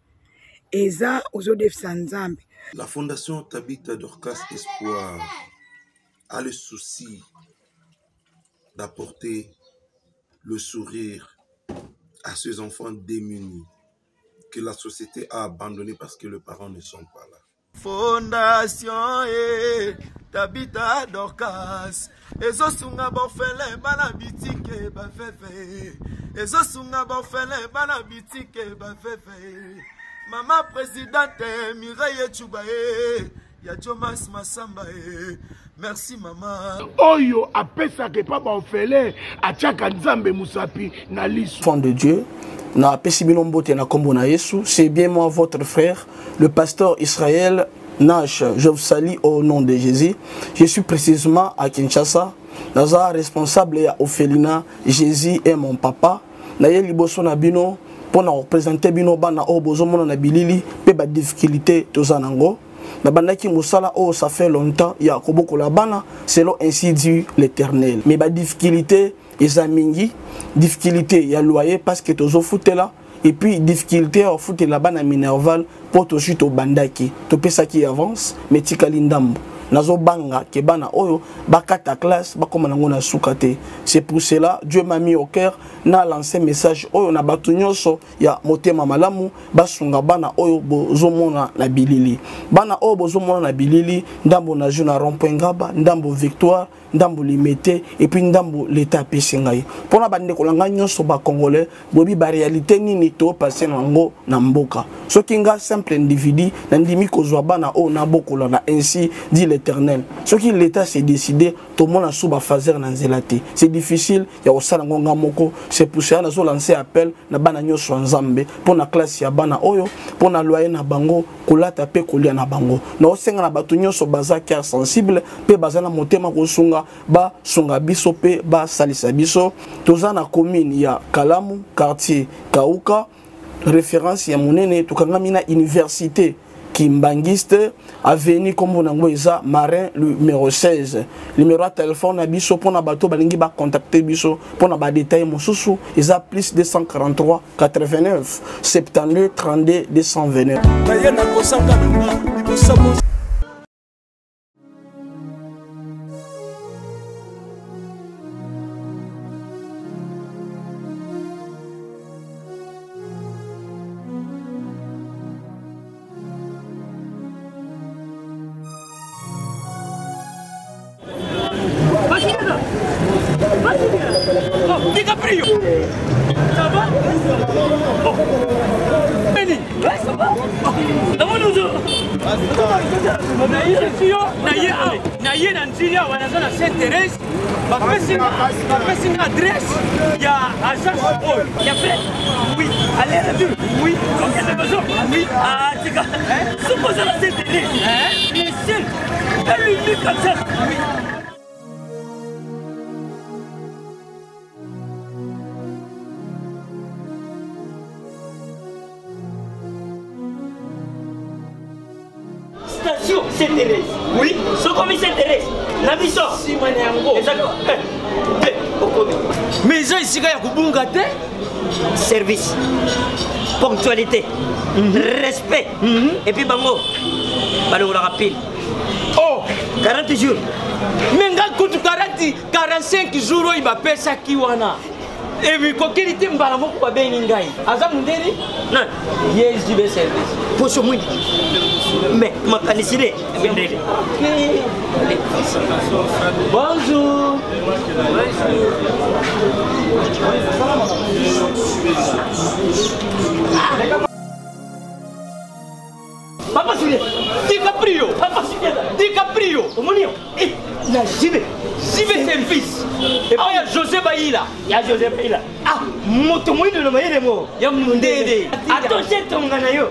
eza ozodefisa Nzambe. La Fondation Tabitha Dorcas Espoir a le souci d'apporter le sourire à ces enfants démunis que la société a abandonnés parce que les parents ne sont pas là. Fondation e Tabitha Dorcas ezosunga baorphelin bana bitike baveve, ezosunga baorphelin bana bitike baveve. Mama présidente Mireille Tchouba e ya Jomas Masamba e merci mama. Oyo apesaka epa ba orphelin atiaka Nzambe musapi na liso. Enfant de Dieu, na apesi bino mbote na kombo na Yesu, c'est bien moi votre frère, le pasteur Israël Nash. Je vous salue au nom de Jésus. Je suis précisément à Kinshasa. Naza responsable ya orphelinat Jésus est mon papa. Na ye liboso na bino pour na représenter bino bana oyo bozomona na bilili pe ba difficulté toza nango. Nabandaki mosala oyo ça fait longtemps ya kobokola bana selon ainsi dit l'Éternel. Mais ba difficulté eza mingi, difficulté ya loyer parce que tozofutela, et puis difficulté ya kofutela bana minerval po tozwi tobandaki, topesaki avance mais tikali ndambo. Nazobanga ke bana oyo bakata classe bakoma nango na suka te. C'est pour cela Dieu m'a mis au cœur na lancer message oyo na bato nyonso ya motema malamu basunga bana oyo bozomona na bilili. Bana oyo bozomona na bilili, ndambo na jeu na rond-point Ngaba, ndambo Victoire, ndambo Limete, et puis ndambo l'État apesi ngai. Mpona bandeko na ngai nyonso ba Congolais, boyebi ba réalité nini to passer nango na mboka. Soki nga simple individu nandimi kozwa bana oyo nabokola na ainsi dit l'Éternel. l'éternel soki l'état s'est décidé tomona su bafaser na nzela te c'est difficile ya kosala yango nga moko c'est pour cela nazo lancer appel na bana nyonso ya nzambe mpo na classe ya bana oyo mpo na loyer na bango kolata mpe kolia na bango naosenga na bato nyonso baza cœur sensible mpe baza na motema kosunga basunga biso mpe basalisa biso toza na commune ya kalamu quartier kauka référence ya monene tokangami na université kimbangiste avenue nkombo na yango eza marin numero 16 numero ya telefone na biso mpona bato balingi bacontacte biso mpona badetail mosusu eza plus 243 89 72 32 229 naye nakosanga liboso DiCaprio Ça va oh. Benny Ouais, ça va Namoni ozo naye awa naye na nzili awa naza na saint thérèse bapesi nga adresse ya agence oyo ya fe oui aller retour oui okende besoin oui atika soki oza na saint thérèse le seul et l'unique agence oui. Station Saint Thérèse. Oui, sokomi Saint Thérèse. Na biso. Sima na yango. Ezaka eh, te okomi. Mais eza esika ya kobunga te. Service. Ponctualité. Mm -hmm. Respect. Mm -hmm. Et puis bango balongolaka pile. Oh, 40 jours. Mais nga kutu 40 45 jours oyo bapesaki wana. Ebikokeli te mbala moko babengi ngai aza mondeli nani ye sdb service poso mwindi mais makanisi nde mindele bonjour Papa Julien DiCaprio Papa Julien DiCaprio omoni yo eh, na JB JB service epai ya José Bayila ya José Bayila ah moto moyindo na mayele mo ya mondele atoshe tonga na yo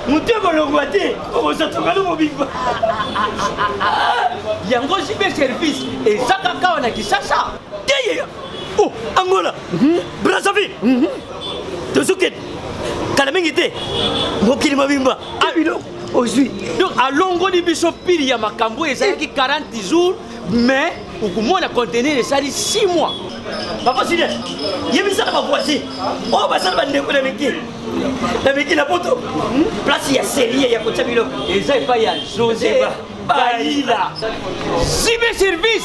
moto ekolongwa te okozwa tonga no mobimba yango JB service eza kaka awa na Kinshasa te ye oh Angola Brazzaville tozokende kala mingi te mokili mobimba ah, biloko ozwi donc alongoli biso pili ya makambo oyo ezalaki 40 jours mais okomona conteneur esali 6 mois papa sile yebisa na bavoisin oyo basala bandeko na miki na miki na poto place ya serie ya kotya biloko eza epai ya josé bayila sibe service.